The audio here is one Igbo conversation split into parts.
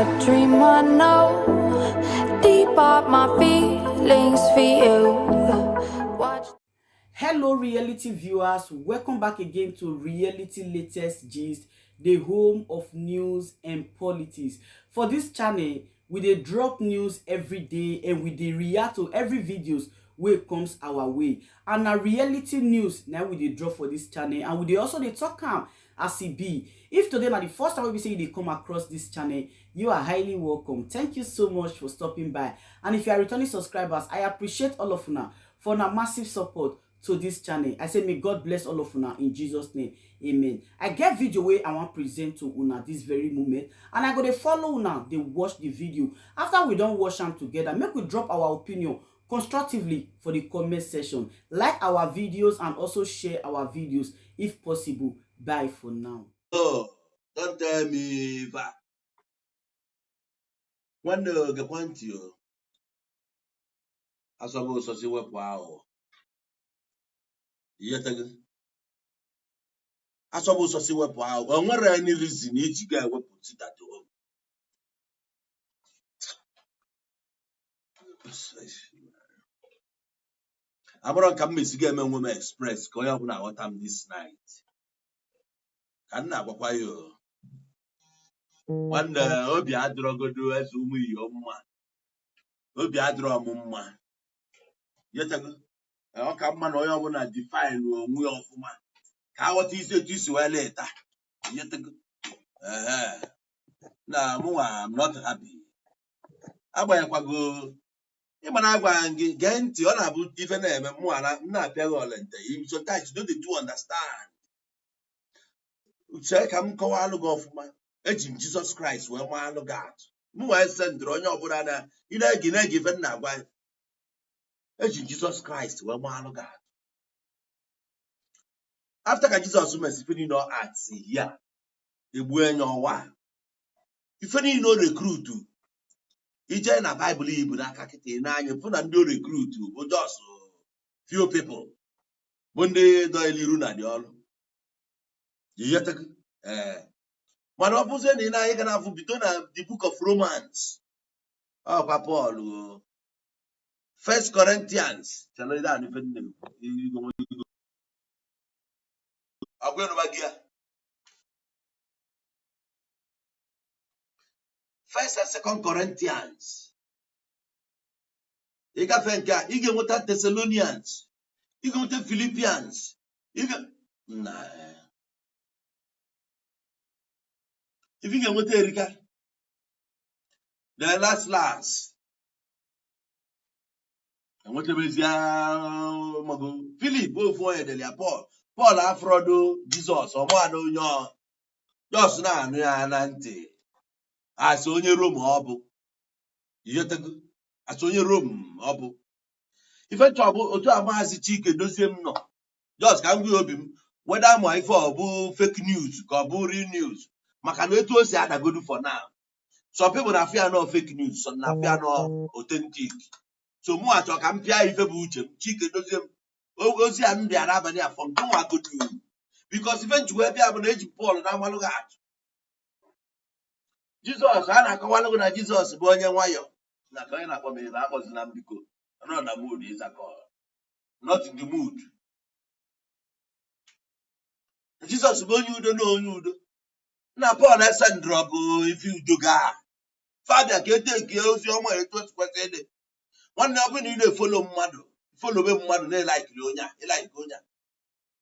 A dream I know. Deep are my feelings for you. Watch. Hello reality viewers, welcome back again to Reality Latest Gist, the home of news and politics. For this channel, we dey drop news every day and we dey react to every videos wey comes our way. And na reality news na we dey drop for this channel, and we dey also dey talk am as e be. If today na the first time wey be say you dey come across this channel, you are highly welcome. Thank you so much for stopping by. And if you are returning subscribers, I appreciate all of una for una massive support to this channel. I say may God bless all of una in Jesus name, amen. I get video wey I wan present to una this very moment, and I go dey follow una dey watch the video. After we don watch am together, make we drop our opinion constructively for the comment section. Like our videos and also share our videos if possible. Bye for now. Oh, don't tell me ife a. Nwanne, gekwa ntị o. Asọbụ ụsọsị wepụ aghụghọ. Iyetego. Asọbụ ụsọsị wepụ aghụghọ. O nwere any reason iji ga-ewepụ sit at home. Abụrụ ka m mesi ga-eme onwe m express ka onye ọbụla ghọta m this night. Ka m na-agwakwa ya o. Nwanne, obi adịrọgodo eze ụmụ iyo mma. Obi adịrọ m mma. Yetego. Ọ ka mma na onye ọbụla define onwe ya ọfụma ka aghọta isi etu isi wee leta. Yetego. Ehe. Na mụnwa, I'm not happy. Agbanyekwago ịma na agwa gị gee ntị, ọ na-abụ ife na-eme mụnwa na m na-apịa gị olente. Sometimes you no dey do understand. Chee ka m kọwalụ gị ọfụma. Eji m Jizọs Kraịst wee maalụ gị atụ. M wee sendịrị onye ọbụla na ị na-ege na-ege ife m na-agwa ya. Eji m Jizọs Kraịst wee maalụ gị atụ. After ka Jizọs mesị ife niile ọ atị ya egbuo enye ọwa ife niile o recruit ije na Baịbụl ibu n'aka kịta ị na-anya fụ na ndị o recruit bụ just few people bụ ndị dọ iru na dị ọrụ. Iyetego? Ee, mana ọ bụzie na ị na-anya ga na-afụ bido na the book of Romans, ọkwa Paul o. First Corinthians, chere ide anụ ife nne m, agwa ịnụba gị ya. First and Second Corinthians, ịgafe nke a ị ga-enweta Thessalonians, ị ga-enweta Philippians, ị ga na ife ị ga-enweta erika. The last last enwetabezie mago Philip ofu onye dere ya. Paul Paul afrodo Jizọs ọma na onye ọ just na-anụ ya na ntị asị onye Rom ọ bụ. Iyetego? Asị onye Rom ọ bụ. Ife nchọ bụ otu a Maazị Chike Dozie m nọ just ka m gwa obi m weda ma ife ọ bụ fake news ka ọ bụ real news, maka na etu o si adagodu for now, some people na-afụ ya nọ fake news, some na-afụ ya nọ authentic. So mụ achọ ka m pịa ife bụ uche m. Chike Dozie m ozi a m bịa n'abalị a for nke nwa godu, because ife nji wee bịa bụ na eji Pọl na-amalụ gị atụ Jizọs a na-akọwalụ gị na Jizọs bụ onye nwayọ na ka onye na-akpọ m ebe akpọzina m biko nọ na mood ịza call, not in the mood. Jizọs bụ onye udo na onye udo na Pọl esendrọ bụ ife udo gaa fabia ka eteke ozi ọma etu o si kwesị ịdị. Nwanne, ọ bụrụ na ị na-efollow mmadụ, followbe mmadụ na-elikiri onye a, ịlike onye a,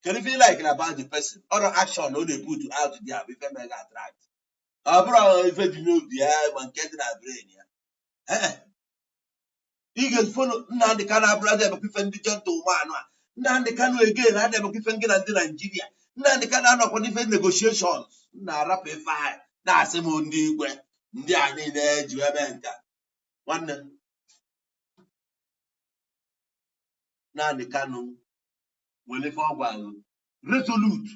kedu ife ịlikiri about the person? Ọrụ action ọ na-eput out there bụ ife mega attract, ọ bụrụ ife dị n'obi ya ma nke dị na brain ya. Ee, ị ga-efollow Nnamdị Kanụ abụrụ adị emekwa ife ndị gentleman a. Nnamdị Kanụ again adị emekwa ife ngị na ndị Naijiria. Nnamdị Kanụ anọkwa n'ife negotiations na-arapụ ife a na-asị m ndị igwe ndị a niile ji eme nka. Nwanne, Nnamdị Kanụ nwere ife ọ gwara resolute.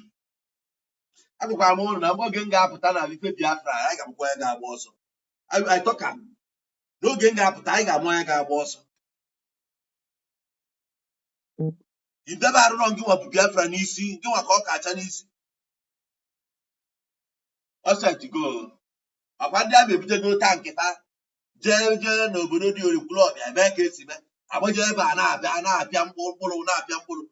Agwakwara m ụnụ na mgbe oge m ga-apụta na ife Biafra, anyị ga-abụkwa onye ga-agba ọsọ. I talk am. N'oge m ga-apụta, anyị ga-ama onye ga-agba ọsọ. Idebe arụrọ ngị nwa bụ Biafra n'isi ngị nwa ka ọ kacha n'isi. Ọ set go. Ọkwa ndị amị ebutego tank fa jee jee n'obodo dị Ekwulọbịa ebe ka esi mee agbaje ebe a na-abịa na-apịa mkpụrụ mkpụrụ na-apịa mkpụrụ.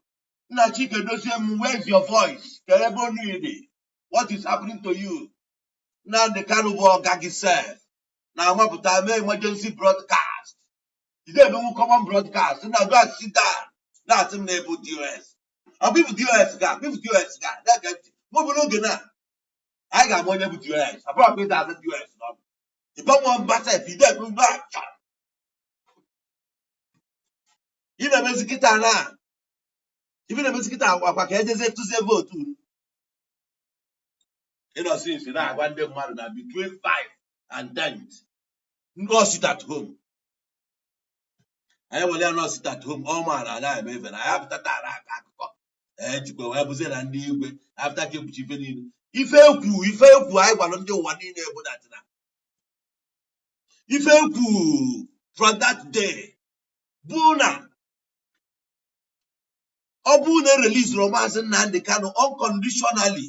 Nna Chike dozie m, where's your voice? Ka ebe onu dị, what is happening to you? Nnamdi Kanu bụ ọga gị sef na-amapụta mee emergency broadcast. Ide emenwu common broadcast na go and sit down na-asị m na ebu DOS. Ọ bụ ibu DOS ga ibu DOS ga na-ege ntị ma obere oge na anyị ga-ama onye bụ DOS. Abụọ bụ ịda azụ DOS n'ọnụ ịgbanwe mba sef ide ebu mba achọ ị na-emezi kịta na ife na-emezi kịta akwa ka ejezie tụzie vote. Ịnọsi nsi na-agwa ndị mmadụ na between 5 and 10 no sit at home. Anyị were ya nọ sit at home ọ maara na eme ife na ya pụta taa na-akọ akụkọ ejikwa wee bụzie na ndị igwe apụta ka ekpuchi ife niile ife ekwu ife ekwu anyị gwara ndị ụwa niile bụ that na ife ekwu from that day bụ na ọ bụrụ na erelizuru Maazị Nnamdi Kanu unconditionally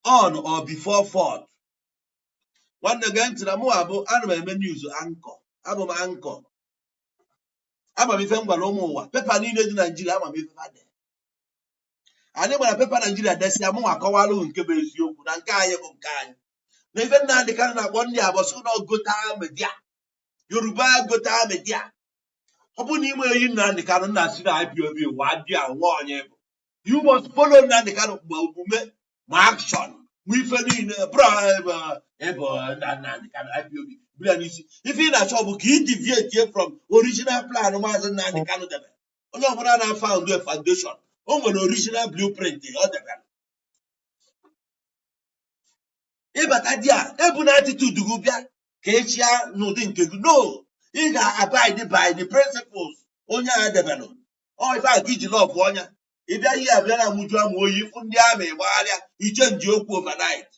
on or before 4th. Nwanne, gee ntị na mụ abụ ana m eme news anchor, abụ m anchor, ama m ife m gwara ụmụ ụwa. Paper niile dị Naijiria, ama m ife ha dị. Anyị gbara paper Naijiria desịa, mụ nwa akọwalụ nke bụ eziokwu na nke anyị bụ nke anyị na ife Nnamdi Kanu na-akpọ ndị abụọ sị na gutter media, Yoruba gutter media. Ọ bụrụ na ime eyi Nnamdi Kanu nna si na IPOB wa dị a nwa onye bụ, you must follow Nnamdi Kanu ma omume ma action ma ife niile bụrụ ebe ebe Nnamdi Kanu IPOB bụrụ ya n'isi. Ife ị na-achọ bụ ka ị deviate from original plan Maazị Nnamdi Kanu debe. Onye ọbụla na-found a foundation, o nwere original blueprint ọ debere. Ịbata di a ebu na attitude gị bịa ka ị chịa n'ụdị nke gị, no, ị ga-abide by the principles onye a debere. Ọ ife a ka iji love ọnya ị bịa ihe abịa na amụju amụ oyi ịfụ ndị amị gbagharịa ichange okwu overnight.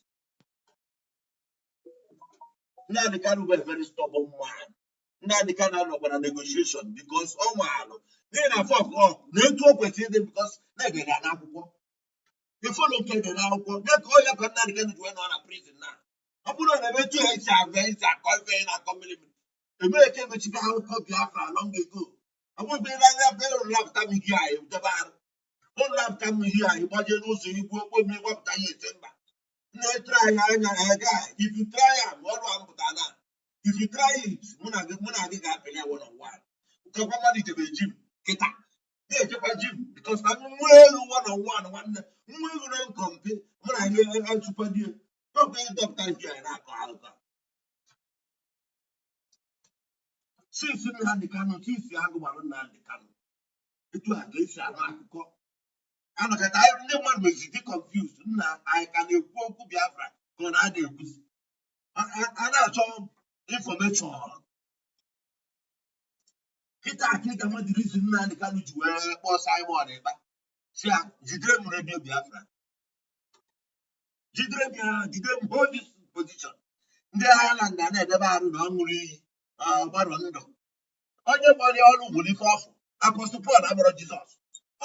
Nnamdi Kanu bụ a very stubborn man. Nnamdi Kanu anọkwa na negotiation because ọ maalụ n'ihi na fuck up na etu o kwesịrị ịdị because na-edere ya n'akwụkwọ ifolo nke dị n'akwụkwọ ya ka ọ ya ka Nnamdi Kanu ji wee nọ na prison. Na ọ bụrụ na ebe etu esi agwa esi akọ ife na-akọ mmiri mmiri ebee ka emechigo akụkọ Biafra long ago. Ọ bụrụ na anya bịa lapụta m ihe anyị debe arụ ụlọ lapụta m ihe anyị gbajie n'ụzọ igwu okpo mmiri gbapụta ya ete mba na-etere anyị anya aga. If you try am, ọrụ a mpụta na if you try it, mụ na gị ga-apịrị ya one on one. Nkekwa mmadụ ijebe gym kịta na-ejekwa gym because na nwa elu one on one, nwanne nwa elu na nkọmpe mụ na gị achụkwa die ọkwa ịdọpụta nke anyị na-akọ akụkọ. Since Nnamdi Kanu, since agụ gbara Nnamdi Kanu, etu a ka esi anụ akụkọ anọkọta anyị ndị mmadụ mezi dị confused nna anyị ka na-ekwu okwu Biafra ka ọ na-ada ekwuzi. A na-achọ information kịta ka ị ga-ama the reason Nnamdi Kanu ji wee kpọọ Simon Ekpa si ya jidere m Radio Biafra, jidere m ya, jidere m, hold this position. Ndị Ireland a na-edebe arụ na ọ ṅụrụ iyi gbarọ ndụ onye gbara ya ọrụ nwere ife ọfụ. Apostle Paul agbọrọ Jizọs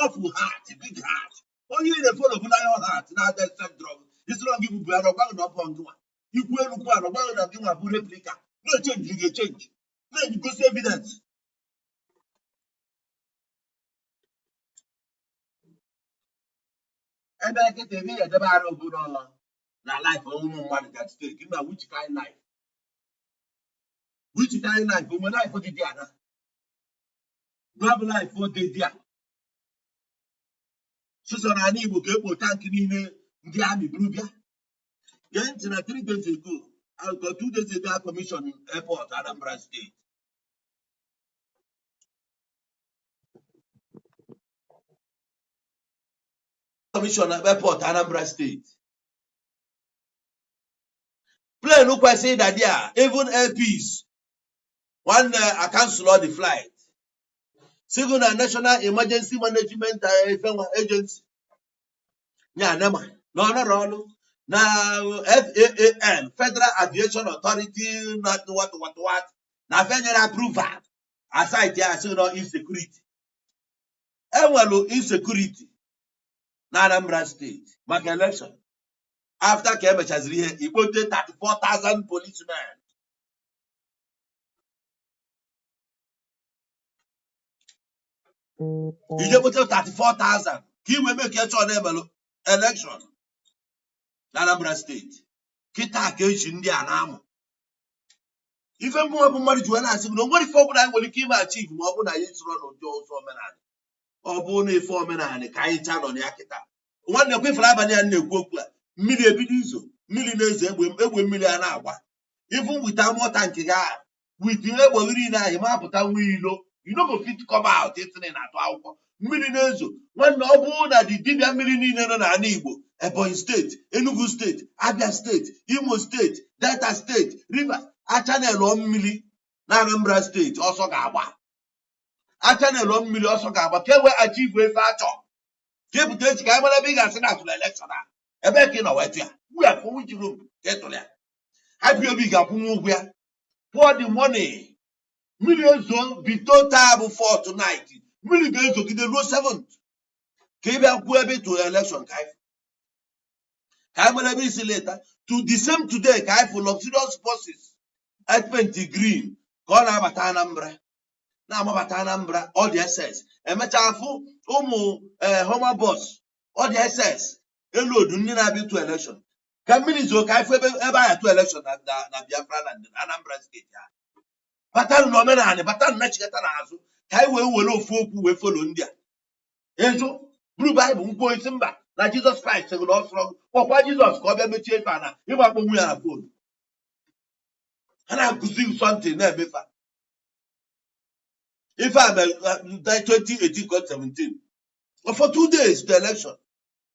ọfụ heart, big heart. Onye ị na-efollow bụ lion heart na-ada syndrome isoro gị bụ Buhari ọgwaghị na ọ bụ ngịnwa ikwu elu kwu ala ọgwaghị na gị nwa bụ replica na-echange ga-echange na-egosi evidence. Ebe nkịta ebe ya edebe arụ bụ n'ụlọ na life ụmụ mmadụ ga stake na which kind life, which kind life onwe life dị dị ana grab life dị dị a sụsọ n'ala Igbo ka ekpo tank niile ndị amị buru bịa. Gee ntị na 3 days ago or 2 days ago, a commission airport Anambra State. Commission airport Anambra State, plane kwesịrị ịda there, even Air Peace nwanne a cancel all the flight. Sigo na National Emergency Management Ifenwa Agency ya NEMA na ọnọrọ ọrụ na FAAN, Federal Aviation Authority, not what what what na fenyere approval aside ya asị na insecurity enwelu insecurity na Anambra State maka election. After ka emechaziri ihe, ikpote 34,000 policemen. Ije kpote 34,000 ka i wee mee ka chọọ na-emelụ election na Anambra steeti. Kịta ka eji ndị a na-amụ ife. Mmụọ bụ mmadụ ji wee na-asị gị na o nwere ife ọbụla anyị nwere ike ime achieve ma ọ bụ na anyị soro n'ụdị ụzọ omenala. Ọ bụrụ na ife omenala ka anyị cha nọ na ya kịta, nwanne, kwefere abalị a na-ekwu okwu a, mmiri ebido izo, mmiri na-ezo, egbe egbe mmiri a na-agba. Even with armor tank gị, with egbe gị niile ahụ, ma apụta nwa ilo, you no go fit come out. Ịtịrị na-atụ akwụkwọ, mmiri na-ezo. Nwanne, ọ bụrụ na dị dibịa mmiri niile nọ n'ala Igbo, Ebonyi steeti, Enugu steeti, Abia steeti, Imo steeti, Delta steeti, Rivers, achanelụọ mmiri na Anambra steeti, ọsọ ga-agba. Achanelụọ mmiri, ọsọ ga-agba, ka e wee achieve efe achọ ka ebute echi, ka anyị mara ebe ị ga-asị na atụrụ election a. Ebe ka ị nọ wee tụ ya? We are for which room ka ị tụrụ ya? IPOB ga-akwụnwu ụgwọ ya. Pour the money. Mmiri ezo bido taa bụ fourth night, mmiri ga-ezogide ruo seventh, ka ị bịa kwuo ebe ị tụrụ election, ka anyị mara ebe isi leta. To the same today, ka anyị fụ luxurious buses paint green ka ọ na-abata Anambra, na-amabata Anambra, ọ dị SS. Emechaa fụ ụmụ ee Hummer bus, ọ dị SS elu odu ndị na-abịa ịtụ election. Ka mmiri zoo, ka anyị fụ ebe ebe anyị atụ election na Biafra land, na Anambra steeti ha. Batanụ na omenala, batanụ na chikata n'azụ, ka anyị wee were ofu okwu wee follow ndị a. Ejo buru Baịbụl nkwuo isi mba na Jizọs Kraịst sịrị na ọ sọrọ, kpọkwa Jizọs ka ọ bịa mechie ife a na ịgba akpọnwụ ya na phone. Ha na-akụzi something na-emefa ife a mere 2018 ka 17, but for 2 days to election,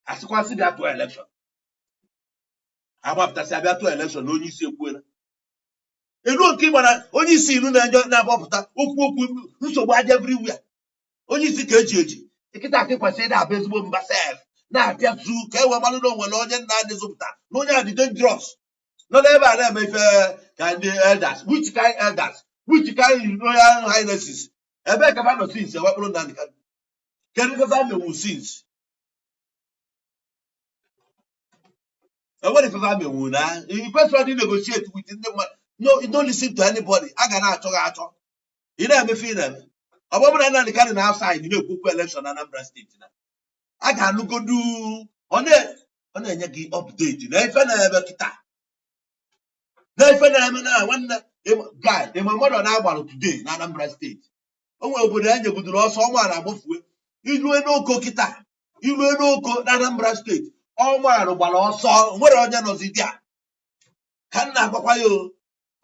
asịkwasị bịa tụọ election, agbapụtasị abịa tụọ election na onye isi ekwuela elu nke ịgbara onye isi ilu na-enye na-agbapụta okwu okwu nsogbu aja everywhere. Onye isi ka eji eji nkịta aka kwesịrị ịda abụ ezigbo mba sef na-apịa zu ka e wee malụ na onwere onye nna adị zụpụta na onye a dị dangerous nọ n'ebe a na-eme ife ka ndị elders. Which kind elders? Which kind royal highnesses? Ebe ka fa nọ since ewekpụrụ Nnamdi Kanu? Kedu ife fa menwu since? Enwere ife fa menwu na i kwesịrị ịdị negotiate with ndị mmadụ? No, you don't listen to anybody. A ga na-achọ gị achọ, ị na-emefe, ị na-eme. Ọ bụrụ na Nnamdi Kanu na outside na-ekwu okwu election na Anambra steeti, na a ga-anụgodu. Ọ na-enye gị update na ife na-eme kịta, na ife na-eme na nwanne guy ịma mmadụ na-agbalụ today na Anambra steeti. O nwere obodo e nyegodoro ọsọ ọnwa na-agbafue ilue n'Oko kịta, ilue n'Oko na Anambra steeti, ọnwa gbara ọsọ, nwere onye nọzi dị a ka m na-agwakwa ya o.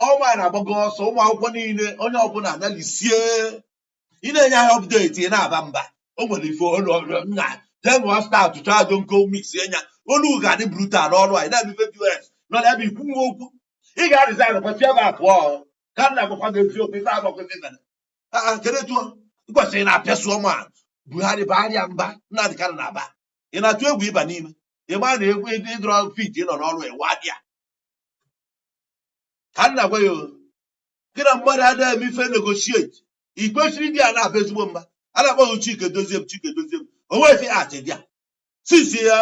Ọnwa na-agbago ọsọ, ụmụ akwụkwọ niile, onye ọbụla analisie. Ị na-enye ha update, ị na-aba mba. O nwere ife olu nna jee ṅụọ stout, chọọ ajọ nko mix enya olu ga-adị brutal n'ọrụ a. Ị na-eme ife dos nọ n'ebe ikwu nwa okwu, ị ga-resign, kwesị ebe a pụọ. Ka m na-agwakwa gị eziokwu, ife agbakwa ife mere. Aa, kedu etu ị kwesịrị na-apịasụ ọma Buhari bagharịa mba Nnamdi Kanu na-aba? Ị na-atụ egwu ịba n'ime ị maa na egwu ịdọrọ fit ịnọ n'ọrụ ịwa dị ya. Ka m na-agwa ya o, gị na mmadụ adịghị eme ife negotiate. Ị kwesịrị ịdị a na-abụ ezigbo mba a na-akpọ gị Chike Dozie m, Chike Dozie m. O nweghị ife atị dị a since ya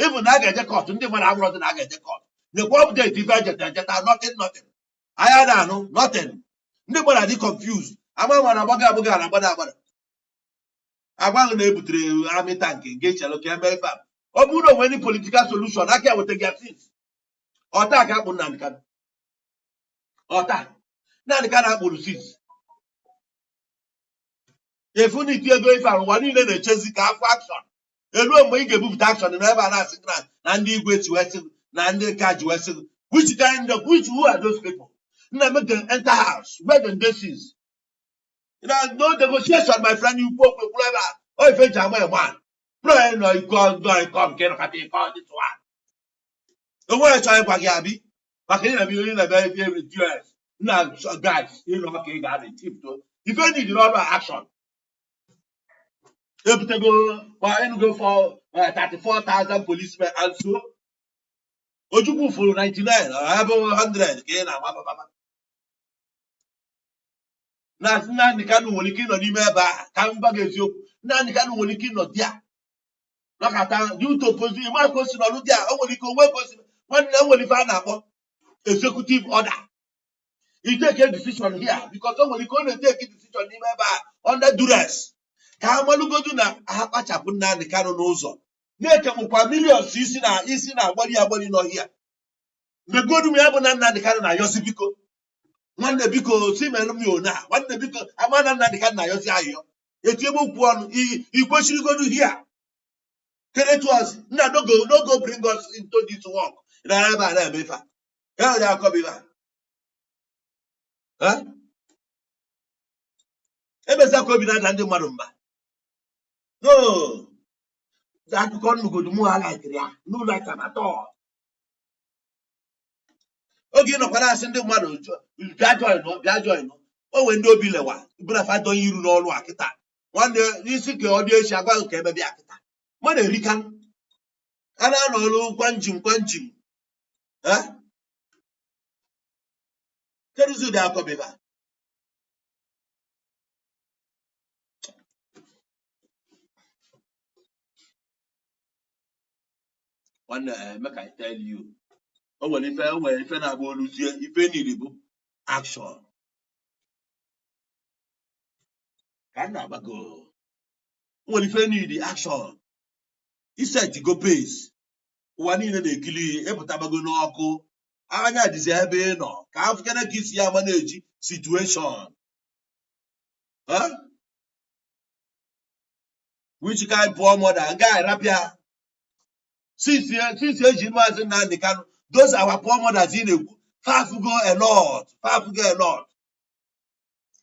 ịbụ na a ga-eje court, ndị mmadụ abụrọzi na a ga-eje court. Nekwa update ife ejeta ejeta, nothing, nothing. Anya na-anụ nothing. Ndị mmadụ adị confused, ama ma na agbago agbụgo na agbada agbada. Agwa ahụ na-ebutere army tank nke echelụ ka eme ife a. Ọ bụrụ na o nwere any political solution, aka eweta gị since ọta ka akpụ Nnamdi Kanu, ọta Nnamdi Kanu akpụrụ since efu na iti ego ife ahụ. Ụwa niile na-echezi ka afọ action eruo mgbe ị ga-ebupụta action na ebe a na-asị gị na ndị igwe ji wee sị gị, na ndị ka ji wee sị gị. Which kind of which, who are those people? Nna, make them enter house where dem dey since. Na no negotiation, my friend. Ikwu okwu ekwuru ebe a o ife eji ama eme a pray nọ iko ndọ iko nke nọkata iko dịtụ a onwe ya chọrọ ịgwa gị abi maka ị na-eme ihe na-eme ebe dos na guys ịnọ ka ị ga-adị chief to ife ndị jiri ọrụ a action ebutego ma enugo for 34,000 policemen and so Ojukwu fụrụ 99 ebe 100 ka ị na-agba bababa na Nnamdi Kanu nwere ike ịnọ n'ime ebe a. Ka m gwa gị eziokwu, Nnamdi Kanu nwere ike ịnọ di a nọkata due to position ịma ka o si nọrụ di a. O nwere ike onwe ka o si Nwanne m, nwere ife a na-akpọ executive order. You take a decision here because o nwere ike ọ na-etake decision n'ime ebe a under duress, ka ha malụgodu na ha kpachapụ Nnamdi Kanu n'ụzọ na-ekekpụkwa millions isi na isi na-agbali agbali n'ọhịa. Megodu m ya bụ na Nnamdi Kanu na-ayọzi, biko nwanne, biko si melụ m ya ona, nwanne biko. Ama na Nnamdi Kanu na-ayọzi ayọ etiebe okwu ọnụ ikwesịrịgodu here kere to us. Nna, no go, no go bring us into this work na ebe a na-eme ife a ya onye akọbụ ife a. Eh? Emezia ka obi na-ada ndị mmadụ mba. No akụkọ nnugodu mụ ha likeri ya, no like am at all. Oge ị nọkwa na-asị ndị mmadụ bịa join, bịa join, o nwere ndị obi lewa bụna fa donye iru n'ọrụ a kịta. Nwanne, n'isi ka ọ dị echi agwa nke ebe bịa kịta mmadụ erika a na-anọ ọrụ kwa njim kwa njim. Eh? Kedụzi ụdị akọbịba? Nwanne, make I tell you, o nwere ife na-agba oluzie ife niile bụ action ka m na-agbago. O nwere ife niile action iset go pace. Ụwa niile na-ekili, ịpụtabago n'ọkụ, anya dịzi ebe ị nọ ka afụkene ka isi ya ama na-eji situation. Huh? Which kind poor mother nke a rapịa since eji Maazị Nnamdi Kanu? Those our poor mothers ị na-ekwu, fafugo a lot, fafugo a lot.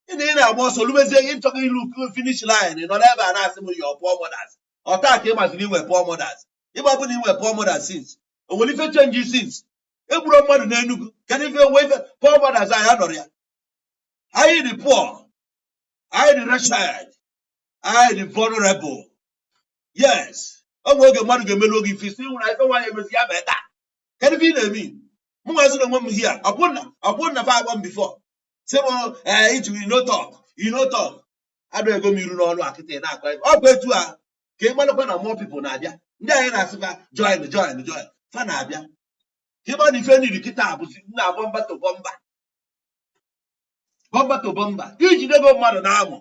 Ị na-agba ọsọ lumezie ịchọghị ilu finish line, ị nọ n'ebe a na-asị m your poor mothers. Ọta ka ị masịrị inwe poor mothers. Ịgba bụ na inwe poor mothers since o nwere ife change since egburo mmadụ n'Enugu? Kedu ife onwe ife poor mothers anyị anọrọ ya? Anyị dị poor, anyị dị wretched, anyị dị vulnerable. Yes, o nwere oge mmadụ ga-emelu oge ife isi nwere ife nwaanyị emezi ya beta. Kedu ife ị na-eme? Mụ nwazi na onwe m hia ọkwụ na fa agba m before sị m ee iji you no talk, you no talk. Adụ ego m iru n'ọnụ akịta ị na-akọ ife. Ọ bụ etu a ka ị malụkwa na more people na-abịa. Ndị anyị na-asị fa join, join, join, fa na-abịa ka ịma na ife niri kịta bụzi na bumper to bumper, bumper to bumper. Iji debe mmadụ na-amụ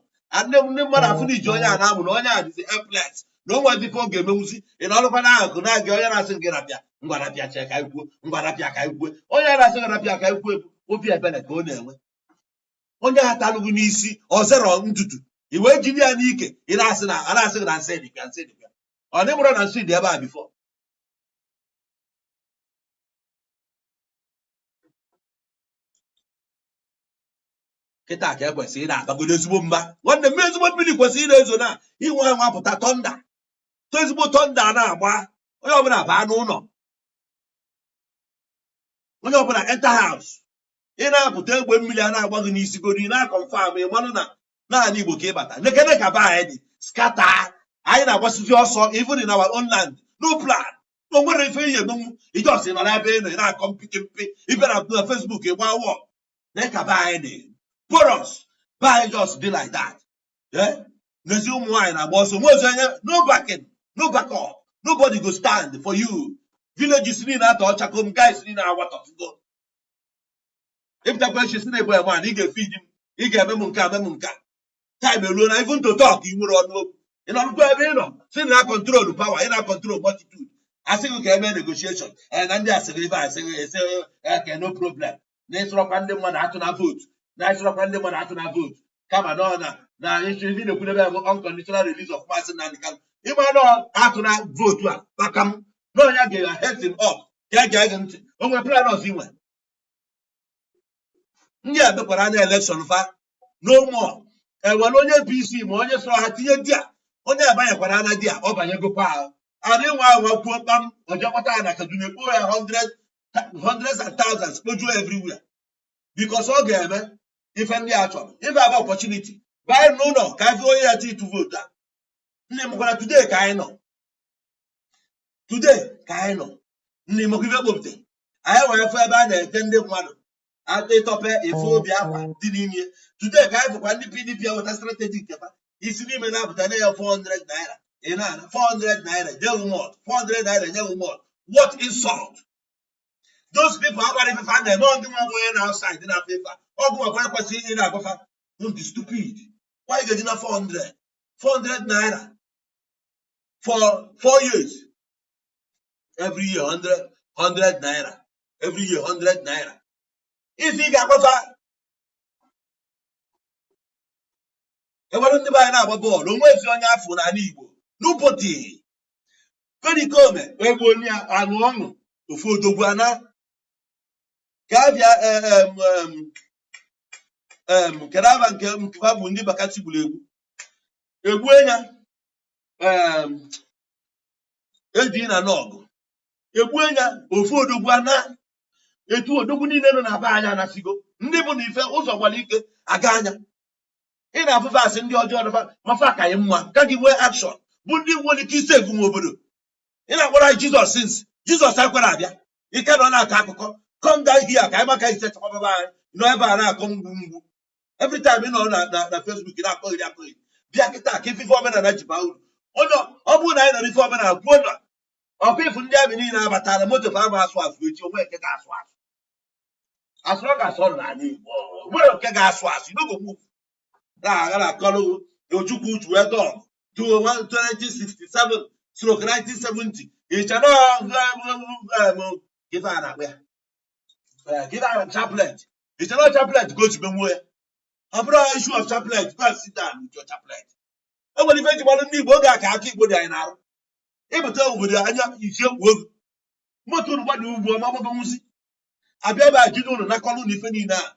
ndị mmadụ afụ na iji onye a na-amụ na onye a dịzi helpless na onwe dịka ọ ga-emenwuzi. Ị na ọrụkwa n'akụkụ na-aga onye na-asị gị rapịa, ngwa rapịa, chee ka anyị kwuo, ngwa rapịa ka anyị kwuo. Onye na-asị gị rapịa ka anyị kwuo bụ obi ebere ka ọ na-enwe. Onye a talụgụ n'isi ọ zero ntutu i wee jide ya n'ike, ị na-asị na a na-asị gị na nsị dịbịa, nsị dịbịa. Ọ dị mụrụ na nsị dị ebe a before. Kịta ka ekwesịrị ị na-abagodo ezigbo mba. Nwanne m, ezigbo mmiri kwesịrị ị na-ezo na inwe anwa pụta thunder to ezigbo thunder na-agba. Onye ọbụla baa n'ụlọ, onye ọbụla enter house. Ị na-apụta, egbe mmiri a na-agba gị n'isi godo, ị na-aconfirm, ị malụ na naanị Igbo ka ịbata. Nekene ka be anyị dị scatter. Anyị na-agbasizi ọsọ even in our own land, no plan. O nwere ife ihe emenwu ijọs nọ n'ebe ị nọ, ị na-akọ mpike mpe. Ịbịa na Facebook ịgba wọ na ka be anyị dị porous. Be anyị just dị like that. Eh? N'ezi ụmụ nwaanyị na-agba ọsọ nwezi onye, no backing, no backup, nobody go stand for you. Villages niile atọ ọchakom, guys niile awatọtugo. Ịpụtakwa echi si na ebo ya man, ị ga-efeed m, ị ga-eme m nke a, eme m nke a. Time eruo na even to talk ị nwere ọnụ okwu. Ị nọrụkwa ebe ị nọ si na control power, ị na control multitude, asị gị ka eme negotiation. Ee, na ndị asịrị ife asịrị ese eke, no problem. Na ịsọrọkwa ndị mmadụ atụ na vote, na ịsọrọkwa ndị mmadụ atụ na vote, kama na ọ na ịchụ ife na-ekwudebe ya bụ unconditional release of Maazị Nnamdi Kanu. Ịma na atụ na vote a maka m na onye ga-head him up ka e gee gị ntị. O nwere plan ọzọ inwe? Ndị a mekwara anya election fa no more. Ewere onye APC ma onye sọrọ ha tinye di a, onye abanyekwara anya di a, ọ banyegokwa ahụ ana ịnwe anwa kwuo kpam ọjọọ kpọta ya na Kaduna, ekpo ya hundred, hundreds and thousands kpojuo everywhere because ọ ga-eme ife ndị a chọrọ. Ife aba opportunity banye n'ụlọ ka ife onye ya chi ịtụ vote a. Nne m gwara today ka anyị nọ, today ka anyị nọ. Nne m ife kpopụte anyị wee fụ ebe a na-ete ndị mmadụ ịtọpe efe obi akwa dị n'ime. Today ka anyị fụkwa ndị PDP eweta strategy nke fa isi n'ime na-apụta na ya 400 naira, ị na-ana 400 naira nye malt, 400 naira nye malt. What insult! Those people agbara ife fa na-eme. Ọ ndị nwa bụ onye na outside na afọ ife a. Ọgụ nwakwa ekwesịghị ị na-agwafa. Don't be stupid. Why you ga-eji na 400 400 naira for 4 years, every year 100 100 naira, every year 100 naira? Ife ị ga-agwafa, enwere ndị be anyị na-agba bọọlụ, onwezi onye afọ n'ala Igbo. Nobody. Pericoma egbu onye anụ ọṅụ ofu odogwu ana ka abịa. Kedu aba nke nke fa bụ ndị Bakassi gburu egbu egbu ya eji na n'ọgụ egbu ya ofu odogwu ana. Etu odogwu niile nọ na be anyị anasigo, ndị bụ na ife ụzọ gbara ike aga anya. Ị na-afụfe asị ndị ọjọọ nọfa mafa ka anyị mma ka gị nwee action bụ ndị nwere ike isi egwu nwe obodo. Ị na-akpọrọ anyị Jizọs since Jizọs ekwere abịa, ike nọ na-akọ akụkọ. Come down here ka anyị maka ise chekwababa anyị nọ ebe a na-akọ mgbu mgbu. Every time ị nọ na Facebook na-akọghịrị akọghịrị, bịa kịta ka ife omenala ji baa uru. Onye ọ bụrụ na anyị nọrọ ife omenala kwuo na ọkwa ifu ndị amị niile abatara moto fa ama asụ asụ echi, onwe nke ga-asụ asụ asụ, ọ ga-asụ ọrụ n'ala Igbo. Nwere nke ga-asụ asụ n'oge move na-agha na akọlụ Ojukwu ji wee dọọ to 1967 stroke 1970. Ịcha na ife a na-akpọ ya ife a na chaplet, ịcha na chaplet ka o ji menwuo ya. Ọ bụrụ issue of chaplet, go and sit down with your chaplet. E nwere ife eji gbalụ ndị Igbo oge a ka aka Igbo dị anyị n'arụ. Ịpụta obodo anya isi ekwu oge moto unu gbada ugwu ọma gbagonwuzi abịa ebe a jide unu nakọlụ unu ife niile a.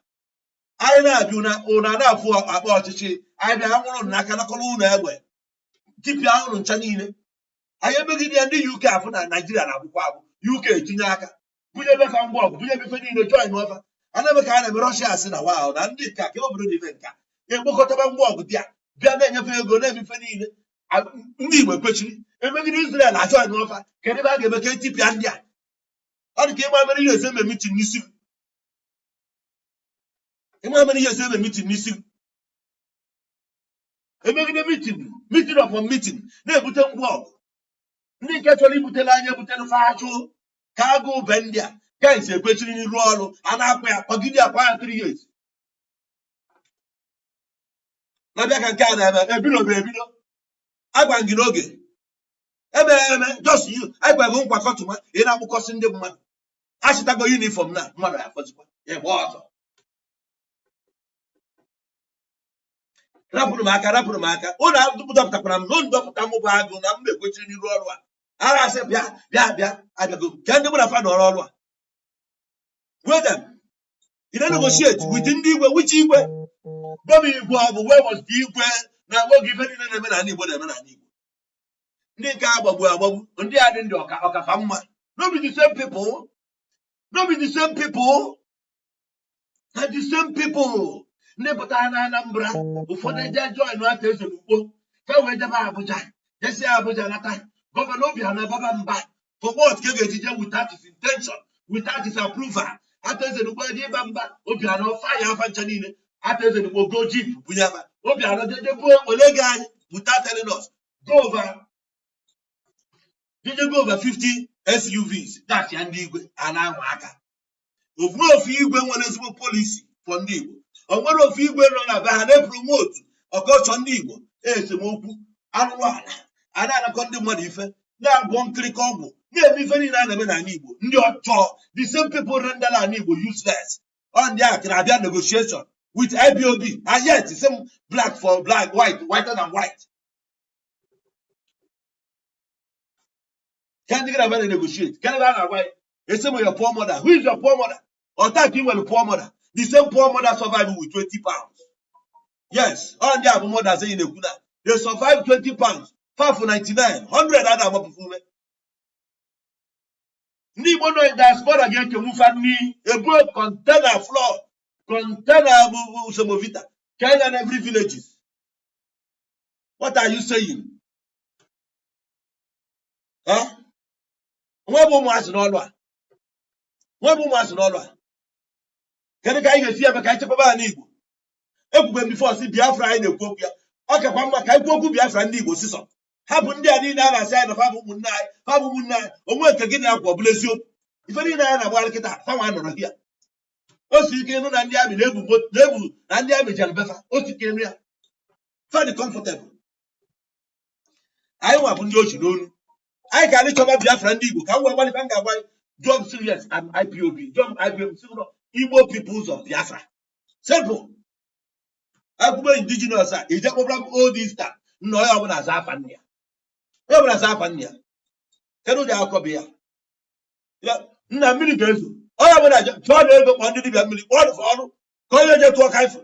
Anyị na-abịa ụna na-afụ akpa ọchịchị anyị bịa nwụrụ unu n'aka, nakọlụ unu egbe, tipịa unu ncha niile. Anyị emegide ya, ndị UK afụ na Naijiria na-agbụkwa agbụ. UK etinye aka bunye befa ngwa ọgụ, bunye befe niile, join ọfa. A na-eme ka a na-eme Russia sị na wow, na ndị nka ka obodo na ife nka ekpokọtaba ngwa ọgụ dị a bịa na-enyefe ego, na-eme ife niile. Ndị Igbo ekwechiri emegide Israel na join ọfa. Kedu ebe a ga-eme ka etipịa ndị a? Ọ dị ka ịma mere ihe eze eme meeting n'isi gị. Ịma mere ihe eze eme meeting n'isi gị. Emegide meeting, meeting upon meeting, na-ebute ngwa ọgụ. Ndị nke chọrọ ibutela anya ebutela fa ajụ ka agụụ be ndị a. Guys ekwechiri n'iru ọrụ a na-akwa ya, kwagide akwa ya 3 years na-abịa ka nke a na-eme. Ebido bụ ebido, agwa gị n'oge eme eme. Just you agwaghị nkwa kọtụma ị na-akpụkọsị ndị mmadụ achịtago uniform na mmadụ ya afọzikwa ya gba ọzọ. Rapụrụ m aka, rapụrụ m aka. Ụnụ dọpụtakwara m na ụnụ dọpụta m bụ agụ na m ekwechiri n'iru ọrụ a. Ara asị bịa bịa bịa, abịago ka ndị mụ na fa nọrọ ọrụ a. Wait them. You don't negotiate with ndị igwe. Which igwe? Gwa m igwe ọ bụ. Where was the igwe na oge ife niile na-eme n'ala Igbo na-eme n'ala Igbo? Ndị nke agbagbu agbagbu, ndị a dị ndị ọka ọkafa mma. No be the same people, no be the same people, na the same people ndị pụtara na Anambra. Ụfọdụ eje join ata eze n'Ukpo ka wee jebe Abuja, jesi Abuja nata. Gọvanọ Obianọ baba mba for what? Ka ga-eji je without his intention, without his approval? Ata eze n'Ukpo eje ịba mba, Obianọ fire afa ncha niile. Ata eze n'Ukpo go jeep bunye afa Obianọ jeje buo were ego anyị without telling us, go over jeje go over 50 SUVs. That's ya. Ndị igwe a na-anwa aka. Ofu ofu igwe nwere ezigbo policy for ndị Igbo. O nwere ofu igwe nọ na be ha na-epromote ọkọchọ ndị Igbo? Esemokwu arụrụ ala a na-anakọ ndị mmadụ ife, na-agwọ nkirika ọgwụ, na-eme ife niile a na-eme n'ala Igbo. Ndị ọjọọ, the same people render ala Igbo useless. Ọ ndị a na-abịa negotiation with IPOB, and yet the same black for black, white whiter than white. Ka ndị gị na-abịa negotiate, ka ndị a na-agwa ya ese m your poor mother. Who is your poor mother? Ọta ka ị nwere poor mother. The same poor mother survive with 20 pounds. Yes, ọ ndị a bụ mothers enyi na-ekwu na they survive 20 pounds, 5 99 100 a na-agbapụfu ume. Ndị Igbo nọ in diaspora ga-ekenwufa nri, ebuo container flour, container bụ semovita, Kenya na every villages. What are you saying? Eh? Nwa bụ ụmụazị n'ọlụ a, nwa bụ ụmụazị n'ọlụ a. Kedu ka anyị ga-esi eme ka anyị chekwaba ala Igbo? Ekwube m before sị Biafra anyị na-ekwu okwu ya, ọ kakwa mma ka anyị kwuo okwu Biafra ndị Igbo sisọ. Ha bụ ndị a niile a na-asị anyị na fa bụ ụmụnne anyị, fa bụ ụmụnne anyị. Onwe nke gị na-akwa ọ bụla eziokwu. Ife niile anyị na-agbagharị kịta, fanwa nọrọ hia. O si ike ịnụ na ndị amị na-ebu na-ebu na ndị amị jere befa. O si ike ịnụ ya. Fa dị comfortable. Anyị nwa bụ ndị ochi n'olu anyị ka anyị chọba Biafra. Ndị Igbo, ka m wee gbalị m ga-agwa jụọ m serious. I'm IPOB. Jụọ m IPOB, sị m Igbo Peoples of Biafra. Simple. Akwụkwọ indigenous a ije kpọbara m old Eastern nna. Onye ọbụla aza afa nna ya, onye ọbụla aza afa nna ya. Kedu ụdị akụkọ bụ ya? Ya, nna, mmiri ga-ezo. Onye ọbụla chọọ na ego, kpọọ ndị dibịa mmiri, kpọọ ọrụ ọrụ ka onye je tụọ ka ifụ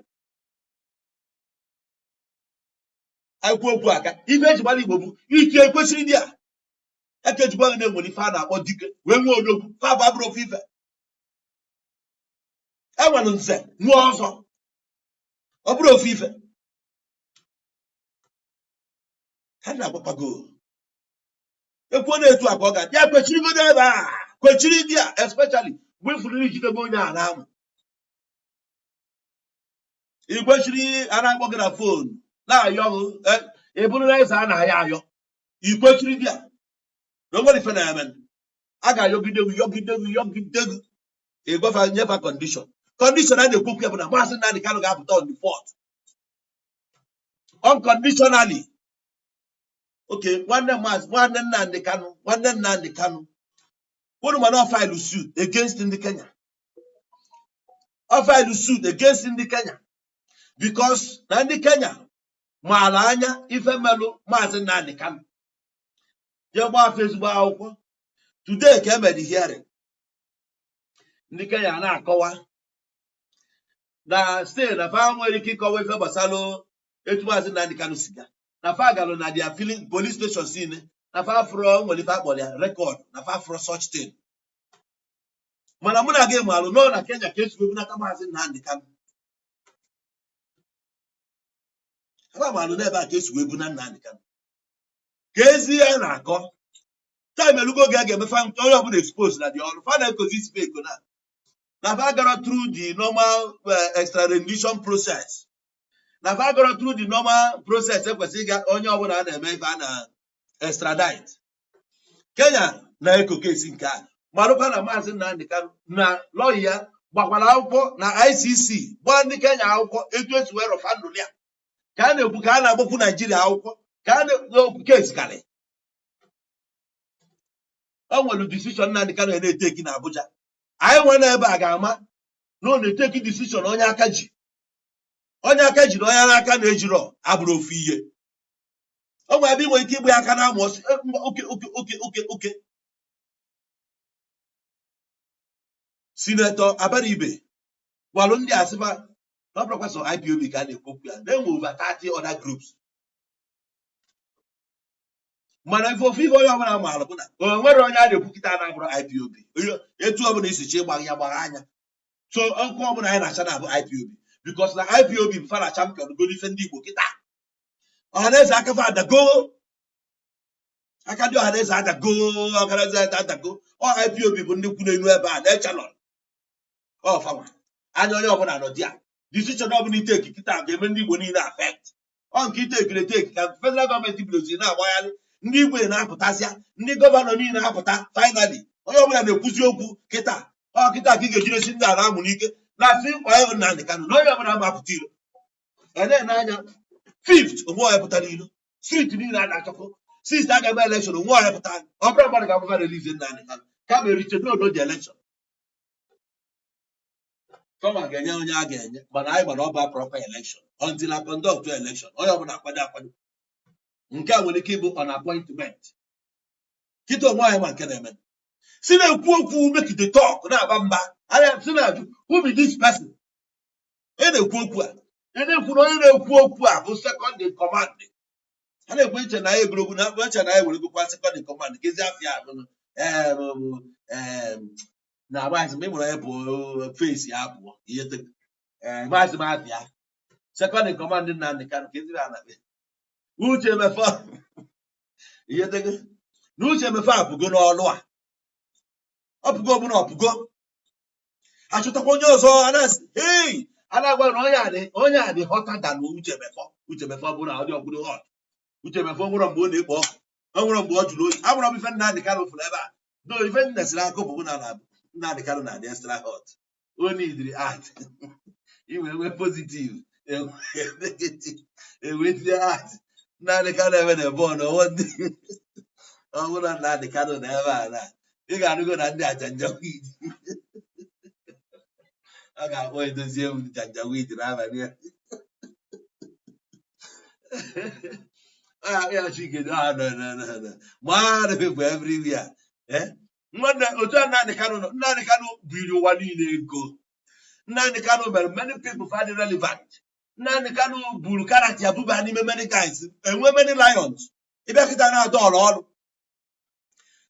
akwụ okwu aka. Ife eji gbara Igbo bụ ike ekwesịrị dị a aka ejikwa gị na-enwere ife a na-akpọ dike wee nwee odogwu. Fa bụ abụrụ ofu ife. E nwere nze, nwee ọzọ, ọ bụrụ ofu ife ha na-agbakwago. Ekwuo na-etu a ka ọ ga-adị ya, kwechirigodo ebe a, kwechiri dị a, especially mgbe ifuru ijidebe onye a na-amụ i kwechiri. A na-akpọ gị na phone na-ayọ gị, ị bụrụ na eze a na-ayọ ayọ, i kwechiri dị a na o nwere ife na-eme. A ga-ayọgide gị, yọgide gị, yọgide gị, ịgwafa nyefa condition. Condition a na-ekwu okwu ya bụ na Maazị Nnamdi Kanu ga-apụta on the 4th unconditionally. Okay, nwanne Maazị, nwanne Nnamdi Kanu, nwanne Nnamdi Kanu unu mana ọ file suit against ndị Kenya. Ọ file suit against ndị Kenya because na ndị Kenya maara anya ife melụ Maazị Nnamdi Kanu, jee gbaa afọ ezigbo akwụkwọ. Today ka emere hearing, ndị Kenya na-akọwa na still na fa nwere ike ịkọwa ife gbasara etu Maazị Nnamdi Kanu si ga na fa galụ na their filling police station niile, na fa afụrọ nwere ife akpọrọ ya record, na fa afụrọ such thing. Mana mụ na gị malụ nọ na Kenya ka esi wee Maazị Nnamdi Kanu. Ha malụ n'ebe a ka esi wee buna Nnamdi Kanu, ka ezi ya na-akọ. Time elugo oge a ga-eme fa onye ọbụla expose na dị ọrụ fa na-ekozi isi eko na fa gara through the normal extra rendition process, na fa gara through the normal process ekwesịrị ịga onye ọbụla a na-eme ife a na extradite. Kenya na-eko kesi nke a, marụkwa na Maazị Nnamdi Kanu na lọya ya gbakwara akwụkwọ na ICC, gbaa ndị Kenya akwụkwọ etu esi wee rọfa ndụ ya, ka a na-ekwu ka a na-agbakwu Naijiria akwụkwọ, ka a na-ekwu kesi karị. O nwere decision Nnamdi Kanu na-eteki na Abuja. Anyị nwere n'ebe a ga-ama na ọ na-eteki decision. Onye aka ji, onye aka ji na onye n'aka na-ejirọ abụrụ ofu ihe. O nwere ebe ị nwere ike igbu ya aka na amụ ọsị. Okay. Senator Abaribe gwalụ ndị asịfa na ọ bụrụkwa sọ IPOB ka a na-ekwu okwu ya, na-enwe over 30 other groups. Mana ife ofu ife onye ọbụla maara bụ na o nwere onye a na-ekwu kịta na-abụrụ IPOB. Etu ọbụla isi chi ịgba ya gbara anya, so ọkụ ọbụla anyị na-acha na-abụ IPOB, because na IPOB bụ fa na champion golo ife ndị Igbo kịta. Ọhaneze aka fa adago, aka ndị Ọhaneze adago, Ọhaneze adago. Ọ IPOB bụ ndị kwu n'elu ebe a na-echelon ọ fanwa anya onye ọbụla nọ di ya. Decision ọbụla iteki kịta ga-eme ndị Igbo niile affect. Ọ nke itekiri eteki ka federal gọọmenti bidozi na-agbagharị, ndị igwe na-apụtazịa, ndị gọvanọ niile apụta. Finally onye ọbụla na-ekwuzi okwu kịta. Ọ kịta ka ị ga-ejiresi ndị ala amụ n'ike na-asị onye Nnamdị Kanụ na onye ọbụla ma apụta iro ene anya. Fifth, onwe onye pụtara ilo, street niile a na-achọkọ. Sixth, a ga-eme election, onwe onye pụtara. Ọ bụrụ mmadụ ga-agbafa release Nnamdị Kanụ kama eriche n'odo ji election kọma ga-enye onye a ga-enye. Mana anyị gbara ọba proper election until a conduct election, onye ọbụla akwado akwado. Nke a nwere ike ịbụ on appointment kịta onwe anyị. Ma nke na-eme si na-ekwu okwu, make the talk na-aba mba anya, si na-ajụ, "Who be this person?" Onye na-ekwu okwu a, onye na-ekwu na onye na-ekwu okwu a bụ second in command. A na-ekwu iche na ya egorogwu na eche na ya were gokwa second in command kezi afịa abụ na maazị m ịmụrụ ya bụ face ya pụọ ihe maazị m afịa second in command Nnamdi Kanu ka eziri ana Uche Mefọ ihe tego na Uche Mefọ apụgo n'ọlụ a. Ọpụgo ọbụla ọpụgo, achọtakwa onye ọzọ. A na-asị hei, a na-agwa na onye a dị hotter than Uche Mefọ. Uche Mefọ bụrụ na ọ dị ọbụrụ hot. Uche Mefọ nwere mgbe ọ na-ekpo ọkụ, o nwere mgbe ọ jụrụ oyi. Amụrụ m ife Nnamdi Kanu fụrụ ebe a do ife nna siri akụ bụ na na Nnamdi Kanu na-adị extra hot. O nidiri art iwe nwee positive, enwe negative, enwetie art. Nnamdi Kanu ebe na ebe ọ na ọwọ ndị ọ bụrụ na Nnamdi Kanu na ebe a na ị ga-anụgo na ndị ajanjawid a ga-akpọ edozie m janjawid n'abalị a. Ọ ga-akpọ ya Chike. No, no, no, no, no. Mad people everywhere. Eh? Nwanne, otu a Nnamdi Kanu nọ, Nnamdi Kanu biri ụwa niile ego. Nnamdi Kanu mere many people find it relevant. Nnamdi Kanu buru character ya buba n'ime many guys, enwe many lions. Ịbịa kịta na-ada ọla ọnụ.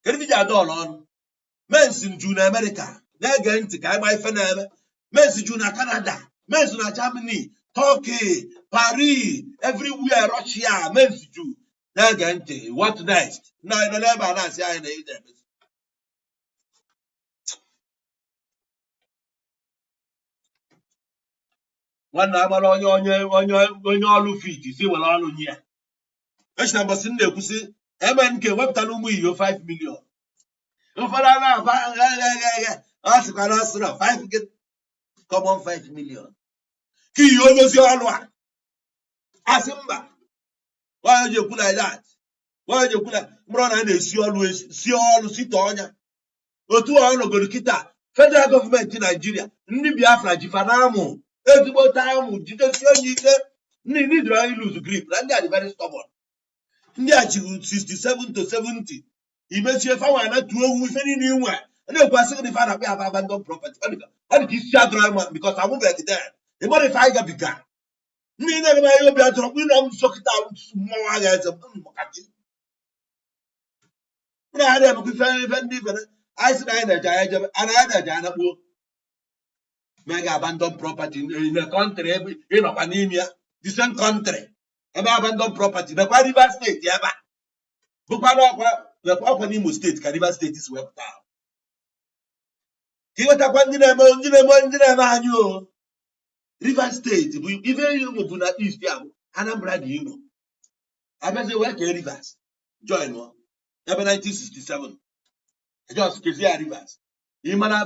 Kedu ife iji ada ọla ọnụ? Mens ju na Amerịka na-ege ntị ka anyị ma ife na-eme. Mens ju na Canada, mens na Germany, Turkey, Paris, everywhere, Russia, mens ju na-ege ntị. What next? Na nọ n'ebe a na-asị anyị na ị na-emezi. Nwanne, agbara onye ọlụ fit si were ọlụ nye ya. Echi na mbọsị m na-ekwusị MNK wepụtara ụmụ iyo 5 million. Ụfọdụ a na-aba eghe, ọ sịkwa na ọ sịrọ 5 common 5 million ka iyo odozi ọlụ a asị mba. Why ji ekwu like that? Why ji ekwu like mkpụrụ na a na-esi ọlụ, si ọlụ site ọnya otu ọ nọgoro kịta? Federal gọọmenti Naijiria, ndị Biafra jifa na amụ ezigbote amụ jidesie onye ike. Ndị nidoro anyị lose grip na ndị a dị very stubborn. Ndị a chịrị 67 to 70 imechie fanwa na tuo owu ife niile inwe na-ekwu asị gị ife a na-akpọ ya bụ abandon property. Ọ dị ka isi adọrọ mma because amụbeghị then. Ịmara ife anyị gabiga, ndị na-eme anyị obi adọrọ mkpụ na nso kịta mmọnwụ agha eze makachi na ha na-emekwa ife ndị ife anyị sị na anyị na-eje, anyị ejebe ana anyị na-eje anyị nakpuo mega abandon property in a country ebe ị nọkwa n'ime ya, the same country ebe abandon property nakwa Rivers Steeti ebe a bụkwa n'ọkwa nakwa ọkwa n'Imo Steeti ka Rivers Steeti si wepụta ahụ. Ka ịghọtakwa ndị na-eme anyị o. Rivers Steeti bụ ife Imo bụ na East ya bụ Anambra na Imo abịazie wee kee Rivers join ọ ebe 1967 just kezie ya Rivers. Ị mana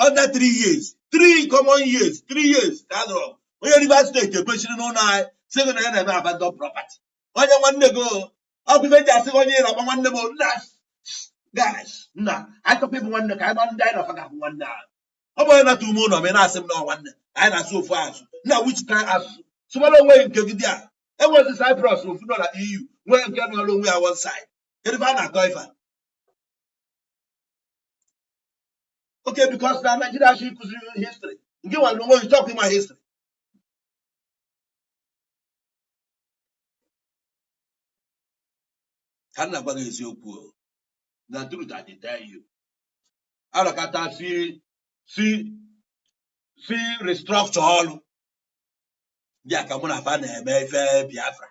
under 3 years, 3 common years, 3 years ka a nọrọ onye Rivers Steeti ekwesịrị n'ụlọ anyị sị gị na ya na-eme abandon property. Onye nwanne gị o, ọ bụ ife ji asị gị onye ị na-akpọ nwanne m o, nna guys, nna anyị chọkwa ịbụ nwanne ka anyị ma ndị anyị na-afa ga-abụ nwanne ahụ. Ọ bụ onye nata ume ụlọ ma ị na-asị m na ọ nwanne anyị na-asụ ofu asụ nna, which kind asụsụ? Sụbara onwe gị nke gị dị a. Enwezi Cyprus ofu nọ na EU nwee nke nọrọ onwe ya one side. Kedu ife a na-akọ ife a? Okay, because na Nigeria achọ ịkụziri history nke nwa onwe gị chọkwa ịma history. Ka m na-agwa gị eziokwu o, na truth I dey tell you. Alọkata si restructure ọrụ dị a ka mụ na fa na-eme ife Biafra.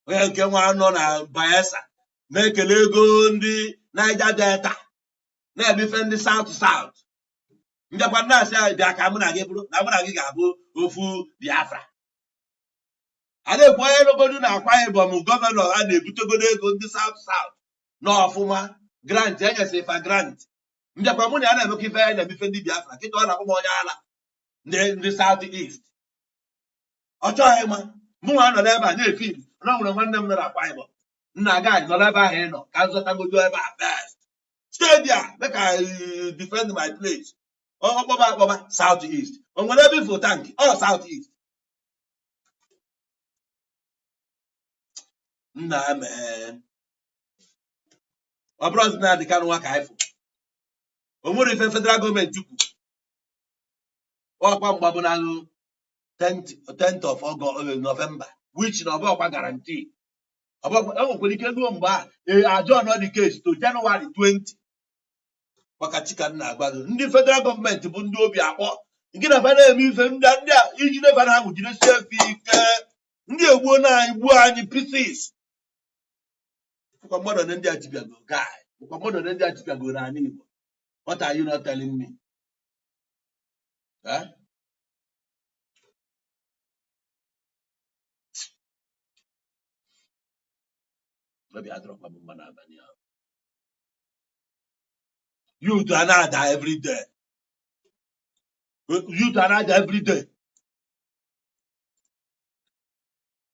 Onye nke nwa nọ na Bayelsa na-ekele ego ndị Niger Delta na-eme ife ndị South South mbịakwa na-asị anyị bịa ka mụ na gị bụrụ na mụ na gị ga-abụ ofu Biafra. A na-ekwu onye nogodu na Akwa Ibom gọvanọ a na-ebutegodo ego ndị South South na ọfụma grant enyesị fa grant mbịakwa mụ na ya na-emekọ ife ya na-eme ife ndị Biafra. Kịta ọ na-akpọ m onye ala ndị South East. Ọ chọghị ịma mụ nwa nọ n'ebe a na-efi na ọ nwere nwanne m nọ na Akwa Ibom. Nna gaghị nọ n'ebe ahụ ị nọ ka m zọtagodo ebe a first. Stay there, make I defend my place. Ọkpọba akpọba South East, o nwere ebe ifo tank ọ South East. Nna mee ọ bụrụ ọzọ na-adị ka nwa ka anyị fụ o nwere ife federal gọọmenti kwu ọkwa mgbabụ na 10th of August, November, which na ọbụ ọkwa guarantee. E nwekwara ike ruo mgbe a adjourn the case to January 20 maka chika m na-agwa gị ndị federal gọọmenti bụ ndị obi akpọ nke na fa na-eme ife ndị a ijide fa na-ahụ jidesie efe ike. Ndị egbuo na anyị gbuo anyị pieces. Bụkwa mmadụ ole ndị a jibiago guy, bụkwa mmadụ ole ndị a jibiago n'ala Igbo? What are you not telling me? Eh? Obi adọrọkwa m mma n'abalị ahụ. Youth a na-ada everyday. Youth anaja everyday.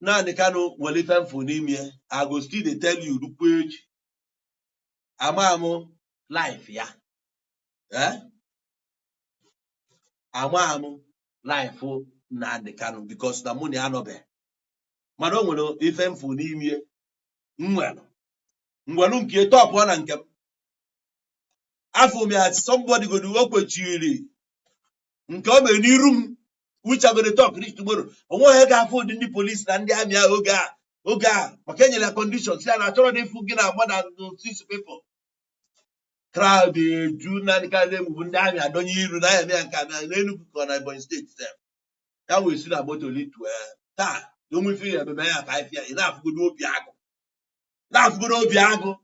Nnamdi Kanu nwere ife mfụ n'ime ya. I go still dey tell you rukwa echi. Ama m life ya. Eh? Ama m life Nnamdi Kanu because na mụ na ya anọbe. Mana o nwere ife mfụ n'ime ya. M nwere. Ngwelu nke tọpụọ na nke m. Afọ m ya somebody go do o kwechiri nke o mere n'iru m, which I go dey talk reach tomorrow. Onwe onye ga-afụ ụdị ndị polisi na ndị amị ahụ oge a maka enyere ya condition si ya na achọrọ dị ịfụ gị na more than six people. Crowd eju Nnamdi Kanu emubu ndị amị adọnye iru na ya eme ya nke amị n'Enugu ka ọ na Ebonyi steeti sef. Ya wee si na moto litue taa na onwe ife ya ememe ya 5 years. Ị na-afụgodo obi agụ, na-afụgodo obi agụ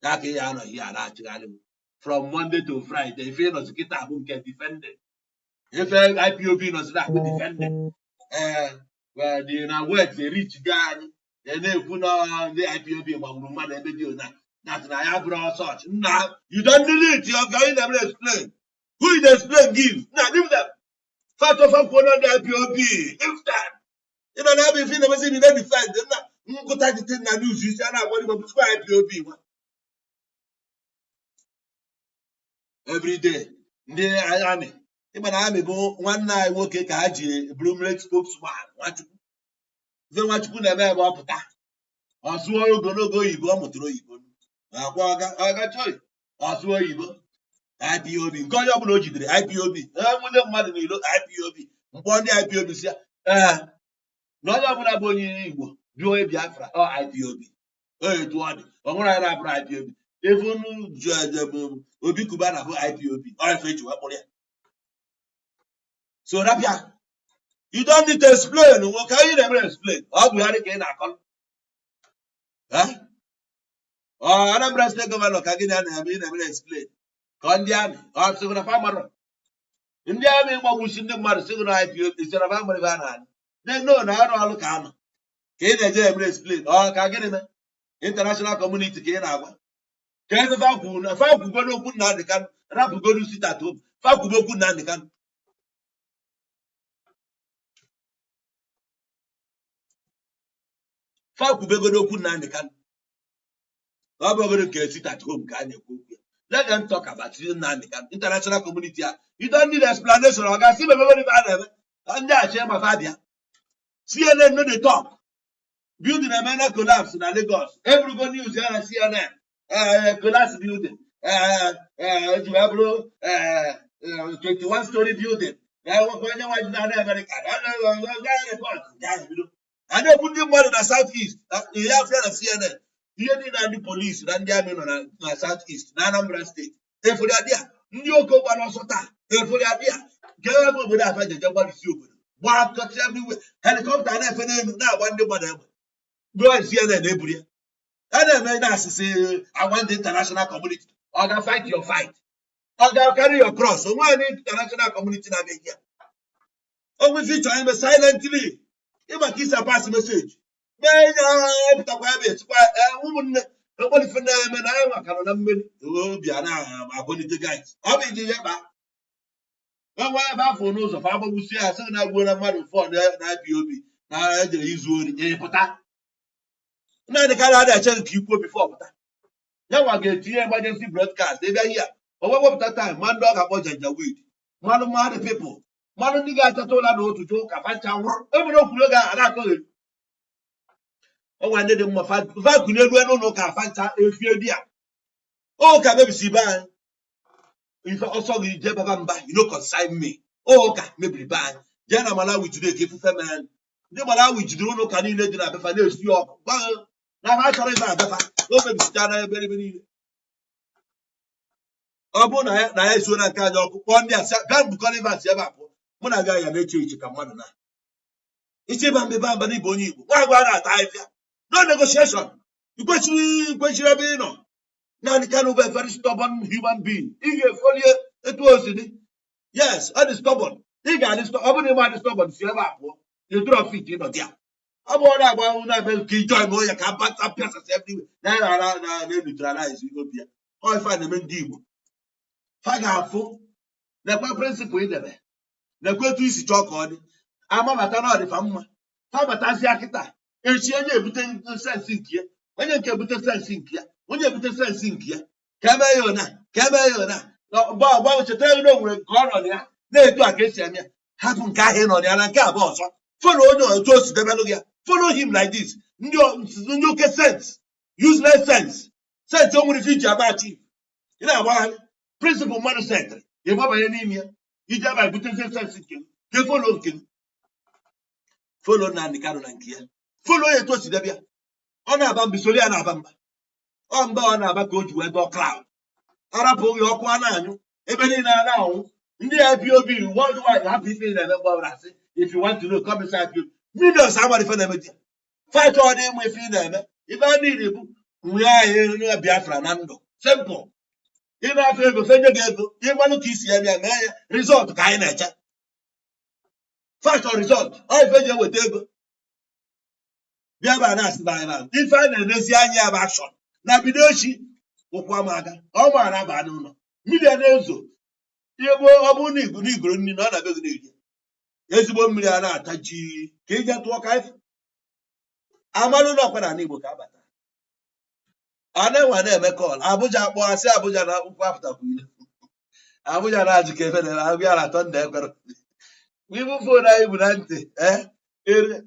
ya ka ị ya anọ ihe a na-achịgharị m from Monday to Friday. Ife ịnọzi kịta bụ nke defending ife IPOB nọzi na akpụ defending. Ee, well, the na words reach ga anyị na-ekwu na ndị IPOB gbagburu mmadụ ebe dị ona that na ya bụrụ such. Nna, you don delete your guy never explain. Who you dey explain give? Nna, leave them. Fatọfa kwuo na ndị IPOB, leave them. Ị nọ na-abịa ife ị na-emezi ibi na-defend. Nna, ngụta jite na news isi a na-agwa igbo bụsịkwa IPOB nwa everyday. Ndị amị, ịma na amị bụ nwanne anyị nwoke ka ha ji bụrụ military spokesman Nwachukwu. Ife Nwachukwu na-eme ebe ọ pụta, ọ sụọ ogologo oyibo ọ mụtara oyibo akwa ọga choi, ọ sụọ oyibo IPOB nke onye ọbụla o jidere IPOB nwunye mmadụ n'ilo IPOB mkpọ ndị IPOB si ya ee na onye ọbụla bụ onye Igbo bụ onye Biafra ọ IPOB. Etu ọ dị, ọ nwere anyị na-abụrụ IPOB. Even Obi Cubana bụ IPOB. Ọ ife eji wee kpụrụ ya. So rapịa, you don't need to explain. Nwoke anyị na-emere explain, ọ bụ Buhari ka ị na-akọ. Eh? Ọ Anambra steeti gọvanọ ka gị na na-eme ị na-emere explain ka ọ ndị amị ọ sịgụ na famarọ ndị amị gbagbusi ndị mmadụ sịgụ na IPOB sị na famara ebe a na-anị. They know na arụ ọrụ ka anọ ka ị na-eje emere explain. Ọ ka gịnị mee international community ka ị na-agwa ka ebe fa kwuru na fa kwugodo okwu Nnamdi Kanu, rapụgodo sit at home, fa kwugo okwu Nnamdi Kanu, fa kwubegodo okwu Nnamdi Kanu. Ọ bụgodo nke sit at home ka a na-ekwu okwu ya. Let them talk about Nnamdi Kanu. International community a, you don't need explanation. Ọ ga-asị mebegoro ife a na-eme ndị achị ma fa bịa. CNN no dey talk. Building emena collapse na Lagos, eburugo news ya na CNN. Collapse building eji wee bụrụ 21 story building na enwekwa onye nwa ji na Amerịka report nke ahụ bido a na-egbu ndị mmadụ na South East ihe afịa na CNN. Ihe niile ndị polisi na ndị amị nọ na South East na Anambra steeti efori adịa ndị oko gbara ọsọ taa efori adịa nke ebe obodo afa jeje gbalịsi obodo gbaa kọtị everywhere, helicopter na-efe n'elu na-agba ndị mmadụ egbe. Gụọ CNN eburu ya a na-eme na asịsị agwa ndị international community. Ọ ga fight your fight, ọ ga carry your cross. Onwe ndị international community na-abịa here onwe ife ịchọ ime silently ịma ka isi pass message mee ya pụtakwa ebe etikwa ụmụnne okpolife na-eme na anyị maka nọ na mmeri obi a na-abụlite guys. Ọ bụ iji ya kpa enwe ebe afọ n'ụzọ fa agbagbusi ya sị na gbuo na mmadụ fọ na IPOB na ejere izu ori. Ị pụta Nnamdi Kanu adịghị eche nke ikwuo before pụta. Ya nwa ga-etinye emergency broadcast ebe ihe a o wee wepụta time ma ndị ọ ga-akpọ janjaweed mmadụ mmadụ people mmadụ ndị ga-achata ụla na otu ụka fancha nwụrụ ebere okwuru oge a na-akọghị onwe ndị dị mma fa kunye elu n'ụlọ ụka fancha efie di ya ụka mebisi be anyị. Ife ọsọ gị jee baba mba, you no concern me. Ụka mebiri be anyị. Jee na Malawi jide ka ifufe mere ndị Malawi jidere ụlọ ụka niile dị na befa na-esi ọkụ gwa ha na ha chọrọ ịba abefa na o mebisichara ebe ebe niile. Ọ bụrụ na ya na ya esuo na nke anyị ọkụ kpọọ ndị a sị gaa bukọ Rivers ebe a pụọ. Mụ na gị ya na-eche iche ka mmadụ na iche ịba mba ịba mba n'ịbụ onye Igbo nwa agwa na-ata ahịhịa. No negotiation. Ikwechiri ikwechiri ebe ị nọ. Nnamdi Kanu bụ a very stubborn human being. Ị ga-efolie etu o si dị. Yes, ọ dị stubborn. Ị ga-adị stubborn. Ọ bụrụ na ị ma adị stubborn, si ebe a pụọ. Ịdụrọ fit ịnọ dị ya. Ọ bụ ọ na-agba na-eme nke ijọ ime onye ka bata pịasasị everywhere na na na na na-neutralize obi ya. Ọ ife a na-eme ndị Igbo fa ga-afụ na Nekwa principle idebe, nekwa etu isi chọọ ka ọ dị. Amabata na ọdịfa mma, fabatazia kịta echi, onye ebute sense nke ya, onye nke ebute sense nke ya, onye ebute sense nke ya, ka eme ya ona, ka eme ya ona. Gba cheta na o nwere nke ọ nọ na ya na-etu a ka esi eme ya. Hapụ nke ahụ ị nọ na ya na nke abụọ ọzọ. Follow onye otu o si debelụ gị ya. Follow him like this. Ndị oke sense, useless sense, sense o nwere ife iji ama achieve. Ị na-agbagharị principle mmadụ setịrị, ị gbabanye n'ime ya iji aba ebutezie sense nke m ka e follow nke m. Follow Nnamdi Kanu na nke ya, follow ya etu o si debe ya. Ọ na-aba mba, isoro ya na-aba mba. Ọ mba ọ na-aba ka o ji wee dọọ crowd. Arapụ gị, ọkụ a na-anyụ ebe niile, a na-anwụ. Ndị IPOB worldwide, hapụ ife ị na-eme mgbe ọbụla, asị, "If you want to know, come inside IPOB." Millions agbara ife na-eme di ya fight. Ọ dị ịmụ ife ị na-eme. Ife a niile bụ nwe anyị na Biafra na ndụ. Simple. Ị na-afọ ego, fenye gị ego, ịgbalụ ka isi ya bịa mee ya. Result ka anyị na-eche. Fight or result. Ọ ife eji eweta ego bịa ebe a na-asị ba anyị ba. Ife a na-enezi anya ya bụ action na bido echi. Ụkwụ ama aga, ọ maara aba n'ụlọ, mmiri a na-ezo. Ihe gboo, ọ bụrụ na igu n'igoro nri na ọ na-be gị na-eri ezigbo mmiri a na-ata ji ka ị jee tụọ ka ife amalụ na ọkwa n'ala Igbo ka abata a na-enwe na-eme call Abuja, akpọ asị Abuja na akwụkwọ apụtakwa ile Abuja na-ajụ ka efe na abịa na atọ nda ekwere ibu phone anyị bụ na ntị. Ee,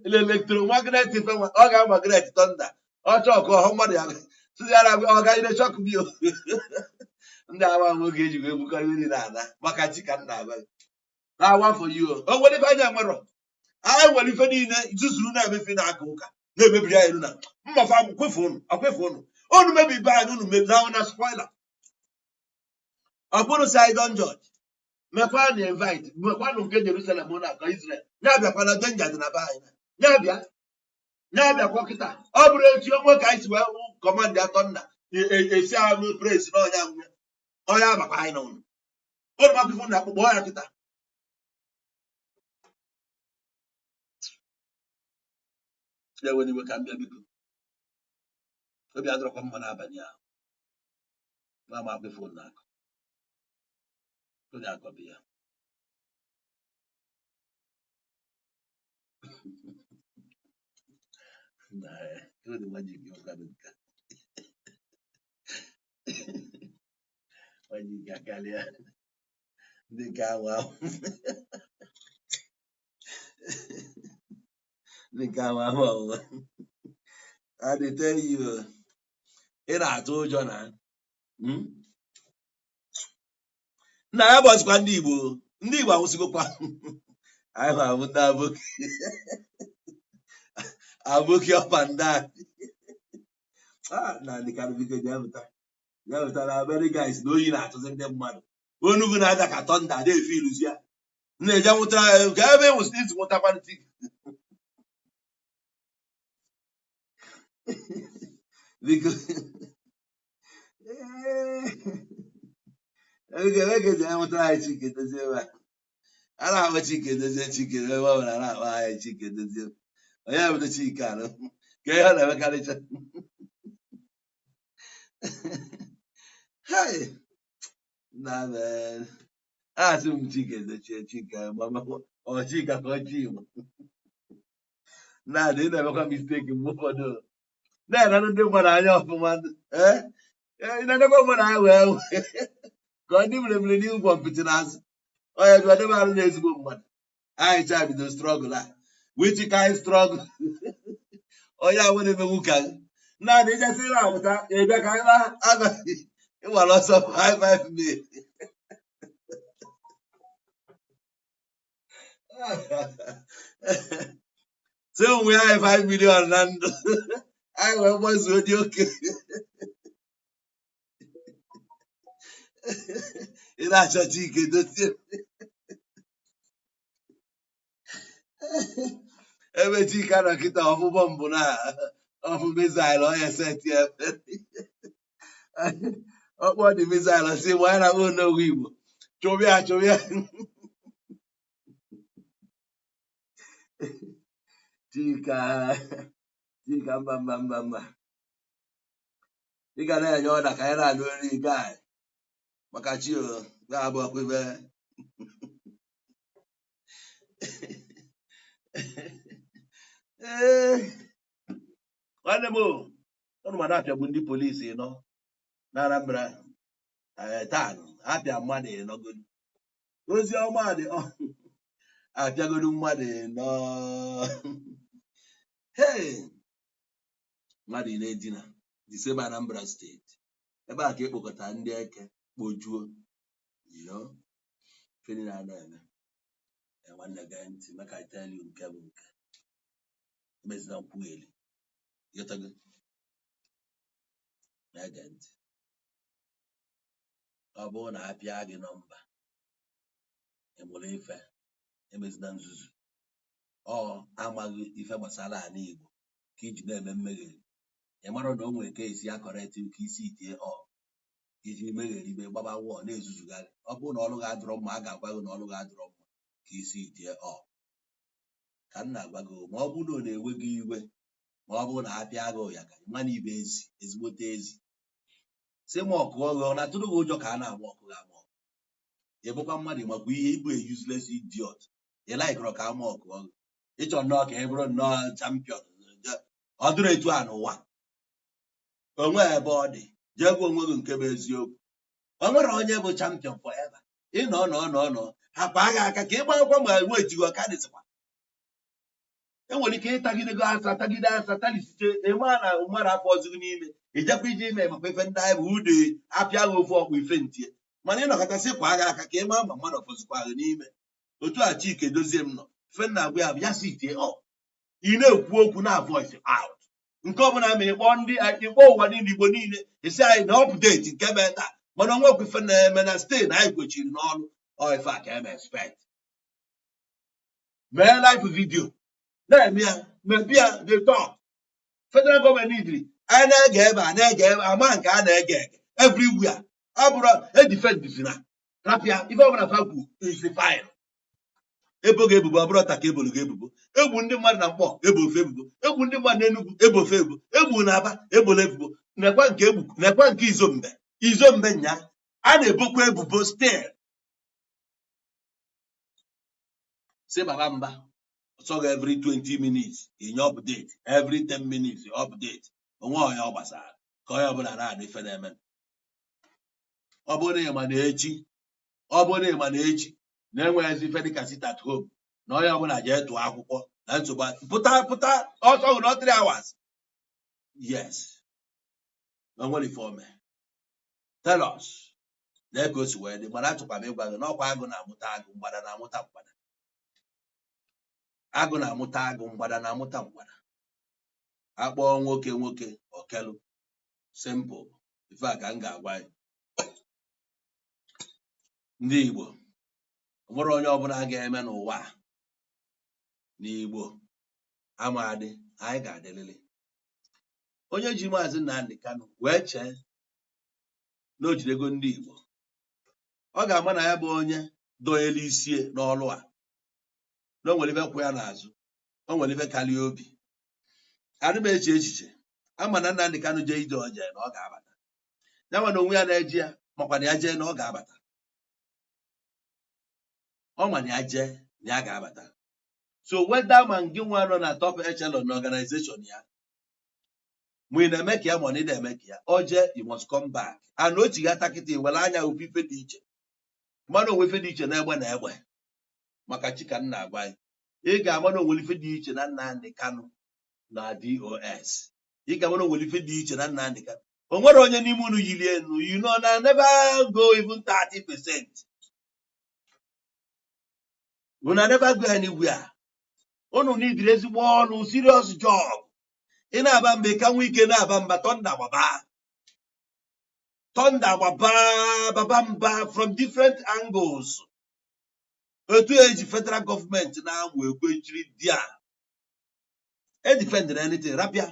electromagnet ife nwa ọ ga-amagnet thunder. Ọ chọọ ka ọhụ mmadụ ya sị ya na ọ ga ire chọk bio. Ndị agba nwoke eji wee bukọ ihe niile ana maka chi ka nna agba na-awa for you. O nwere ife anyị enwerọ. Anyị nwere ife niile zuzuru na-emefe na-aka ụka na-emebiri anyị elu na mmafa. Kwefu unu, akwefu unu, unu mebi be anyị, unu mebi na na spoiler. Ọ bụrụ si anyị don judge, mekwa na invite, mekwanụ nke Jerusalem na akọ Israel na-abịakwa na danger dị na be anyị na-abịa na-abịakwa kịta. Ọ bụrụ echi onwe ka anyị si wee hụ command atọ nna esi ahụ praise na ọnya nwunye ọnya abakwa anyị n'ụlọ ụlọ maka ifu na akpụkpọ ya kịta. Ya were iwe ka m bịa, biko. Obi adọrọkwa mma n'abalị ahụ na ama akwa ifu na akọ onye akọbi ya na ya dị magic ọkwadụ nke magic akarịa ndị nke ahụ ahụ, ndị nke ahụ ahụ ọwụwa. I dey tell you, ị na-atụ ụjọ na Nna ya bọzikwa ndị Igbo, ndị Igbo anwụsịgokwa. Anyị ma abụ ndị aboki aboki up and down. Ah, na ndị karịbiko jee pụta, jee pụta na America is na oyi na-atụzi ndị mmadụ. Onugbu na-ada ka thunder ada efe iluzi ya na-eje nwụtara ya ka ebe nwụsị isi nwụtakwanụ tik. Biko, oge oge ji nwụtara anyị Chike Dozie ebe a. A na-akpọ Chike Dozie, Chike ebe ọ bụla a na-akpọ anyị Chike Dozie. Onye bụ Chike anụ ka ihe ọ na-emekarịcha. Hey, na man. Asị m Chike Dozie, Chike mama ọ Chika ka ọ Chima. Na-adị ị na-emekwa mistake mgbe ụfọdụ. Na-enenụ ndị mmadụ anya ọfụma. Ee, ị na-enekwa mmadụ anya wee ka ọ dị mmeremere n'ihu gwọ mpịtị n'azụ. Onye bịa debe arụ na ezigbo mmadụ. Anyị cha bido struggle a. Which kind struggle? Onye ahụ na-emenwu ka gị. Naanị ijesi na-apụta ịbịa ka anyị na-aga ịgbara ọsọ 55 mil. Sị onwe anyị 5 million na ndụ anyị wee gbazuo dị oke. Ị na-achọ Chike Dozie ebe Chike nọ kịta ọfụ bọmbụ na ọfụ missile ọ ya seti ya ọkpọ dị missile si gba ya na onowu Igbo chụbịa chụbịa. Chika, Chika, mba mba mba mba, ị ga na-enye ọda ka anyị na-anụ olu guy maka chi o ga-abụ ọkwa ibe. Ee, nwanne m o, ụnụ ma na-apịagbu ndị polisi nọ na Anambra. Ee, taa apịa mmadụ ịnọgodu ozi ọma dị ọ apịagodu mmadụ ịnọ. Hey, mmadụ na-edina the same Anambra Steeti ebe a ka ekpokọta ndị eke kpojuo feni na na-eme. Ee, nwanne, gee ntị, make I tell you. Nke bụ nke emezina nkwugheri, ịghọtago? Na-ege ntị. Ọ bụrụ na apịa gị nọmba, ịmụrụ ife, emezina nzuzu. Ọ amaghị ife gbasara ala Igbo ka iji na-eme mmegheri. Ị mara na o nwere ka esi acorrect ka isi tie ọ iji megheribe gbaba wọọ na-ezuzugharị. Ọ bụrụ na ọrụ gị adịrọ mma, a ga-agwa gị na ọrụ gị adịrọ mma ka isi tie ọ ka m na-agwa gị. Ma ọ bụrụ na ọ na-ewe gị iwe, ma ọ bụrụ na apịa gị ụyaga, mana ibe ezi ezigbote ezi si ma ọkụọ gị, ọ na-atụrụ gị ụjọ ka a na-ama ọkụ gị ama ọkụ. Ị bụkwa mmadụ makwa ihe ịbụ a useless idiot. Ị likeọrọ ka ama ọkụọ gị, ịchọ nnọọ ka ị bụrụ nnọọ champion. Ọ dịrị etu a n'ụwa onwe ebe ọ dị. Jee gwa onwe gị nke bụ eziokwu. O nwere onye bụ champion forever. Ịnọ nọ nọ nọ hapụ agha aka ka ị gbakwa ma wejigo ka dịzikwa. Enwere ike ịtagidego asa, tagide asa, talisite ịma na mmadụ afọ ọzọ n'ime ijekwa ije ime makwa ife ndị anyị bụ ude apịa gị ofu ọkpụ ife ntie. Mana ịnọkọtasị kwa agha aka ka ị maa ma mmadụ fọzikwa gị n'ime. Otu a Chike Dozie m nọ, ife nna agwa ya bụ ya si tie ọ ị na-ekwu okwu na voice out nke ọbụla, ma ịkpọ ndị ịkpọ ụwa niile, Igbo niile, isi anyị na update nke mee taa. Mana onwekwa ife na-eme na steeti anyị kwechiri n'ọrụ. Ọ ife a ka eme expect. Mee live video na-eme ya, mebie ya. The talk federal gọọmenti nidiri anyị na-ege ebe a na-ege ebe ama nke a na-ege ege everywhere. Ọ bụrụ edefendizina rapịa ife ọbụla fa kwu is fine. Ebo gị ebubo, ọ bụrụ taa ka ebolu gị ebubo. Egbu ndị mmadụ na Mkpọ, ebo ofe ebubo. Egbu ndị mmadụ n'Enugwu, ebo ofe ebubo. Egbu na Aba, ebola ebubo. Nekwa nke egbu, nekwa nke Izombe. Izombe nya a na-ebokwa ebubo still. Si baba mba ọsọ gị every 20 minutes inye update, every 10 minutes update. Onwe onye ọ gbasara ka onye ọbụla na-adị ife na-eme. Ọ bụrụ na ị ma na echi, ọ bụrụ na ị ma na echi na-enweghịzi ife dịka sit at home, na onye ọbụla jee tụọ akwụkwọ na nsogbu, pụta pụta ọsọ hụ na 3 hours. Yes, o nwere ife ome. Tell us na ka o si wee dị. Mana achọkwa m ịgwa gị na ọkwa agụ na-amụta agụ, mgbada na-amụta mgbada. Agụ na-amụta agụ, mgbada na-amụta mgbada. Akpọọ nwoke nwoke, okelu. Simple. Ife a ka m ga-agwa gị. Ndị Igbo, o nwere onye ọbụla ga-eme n'ụwa a n'Igbo amadị anyị ga-adịlịlị. Onye ji Maazị Nnamdi Kanu wee chee na o jidego ndị Igbo, ọ ga-ama na ya bụ onye dọnyere isie n'ọlụ a, na o nwere ife kwụ ya n'azụ, o nwere ife karịa obi. Adị m eche echiche ama na Nnamdi Kanu jee ije oje na ọ ga-abata. Ya nwa na onwe ya na-eje ya, makwa na ya jee na ọ ga-abata. Ọ ma na ya jee na ya ga-abata. So whether ma ngị nwa nọ na top echelon na organization ya, ma ị na-eme ka ya, ma ọ na ị na-eme ka ya, ọ jee, you must come back. And o chighata kịta, iwere anya ofu ife dị iche, mmanụ onwe ife dị iche na egbe na egbe. Maka chi ka m na-agwa gị, ị ga-ama na onwere ife dị iche na Nnamdi Kanu na DOS. Ị ga-ama na onwere ife dị iche na Nnamdi Kanu. O nwere onye n'ime unu yiri enu, na never go even 30%. Una never go anywhere. Unu nidiri ezigbo ọrụ, serious job. Ị na-aba mba, ị ka nwee ike na-aba mba. Thunder gbaba, thunder gbaba, baba mba from different angles. Otu eji federal gọọmenti na-amụ ekwechiri di a edefendịrị anything rapịa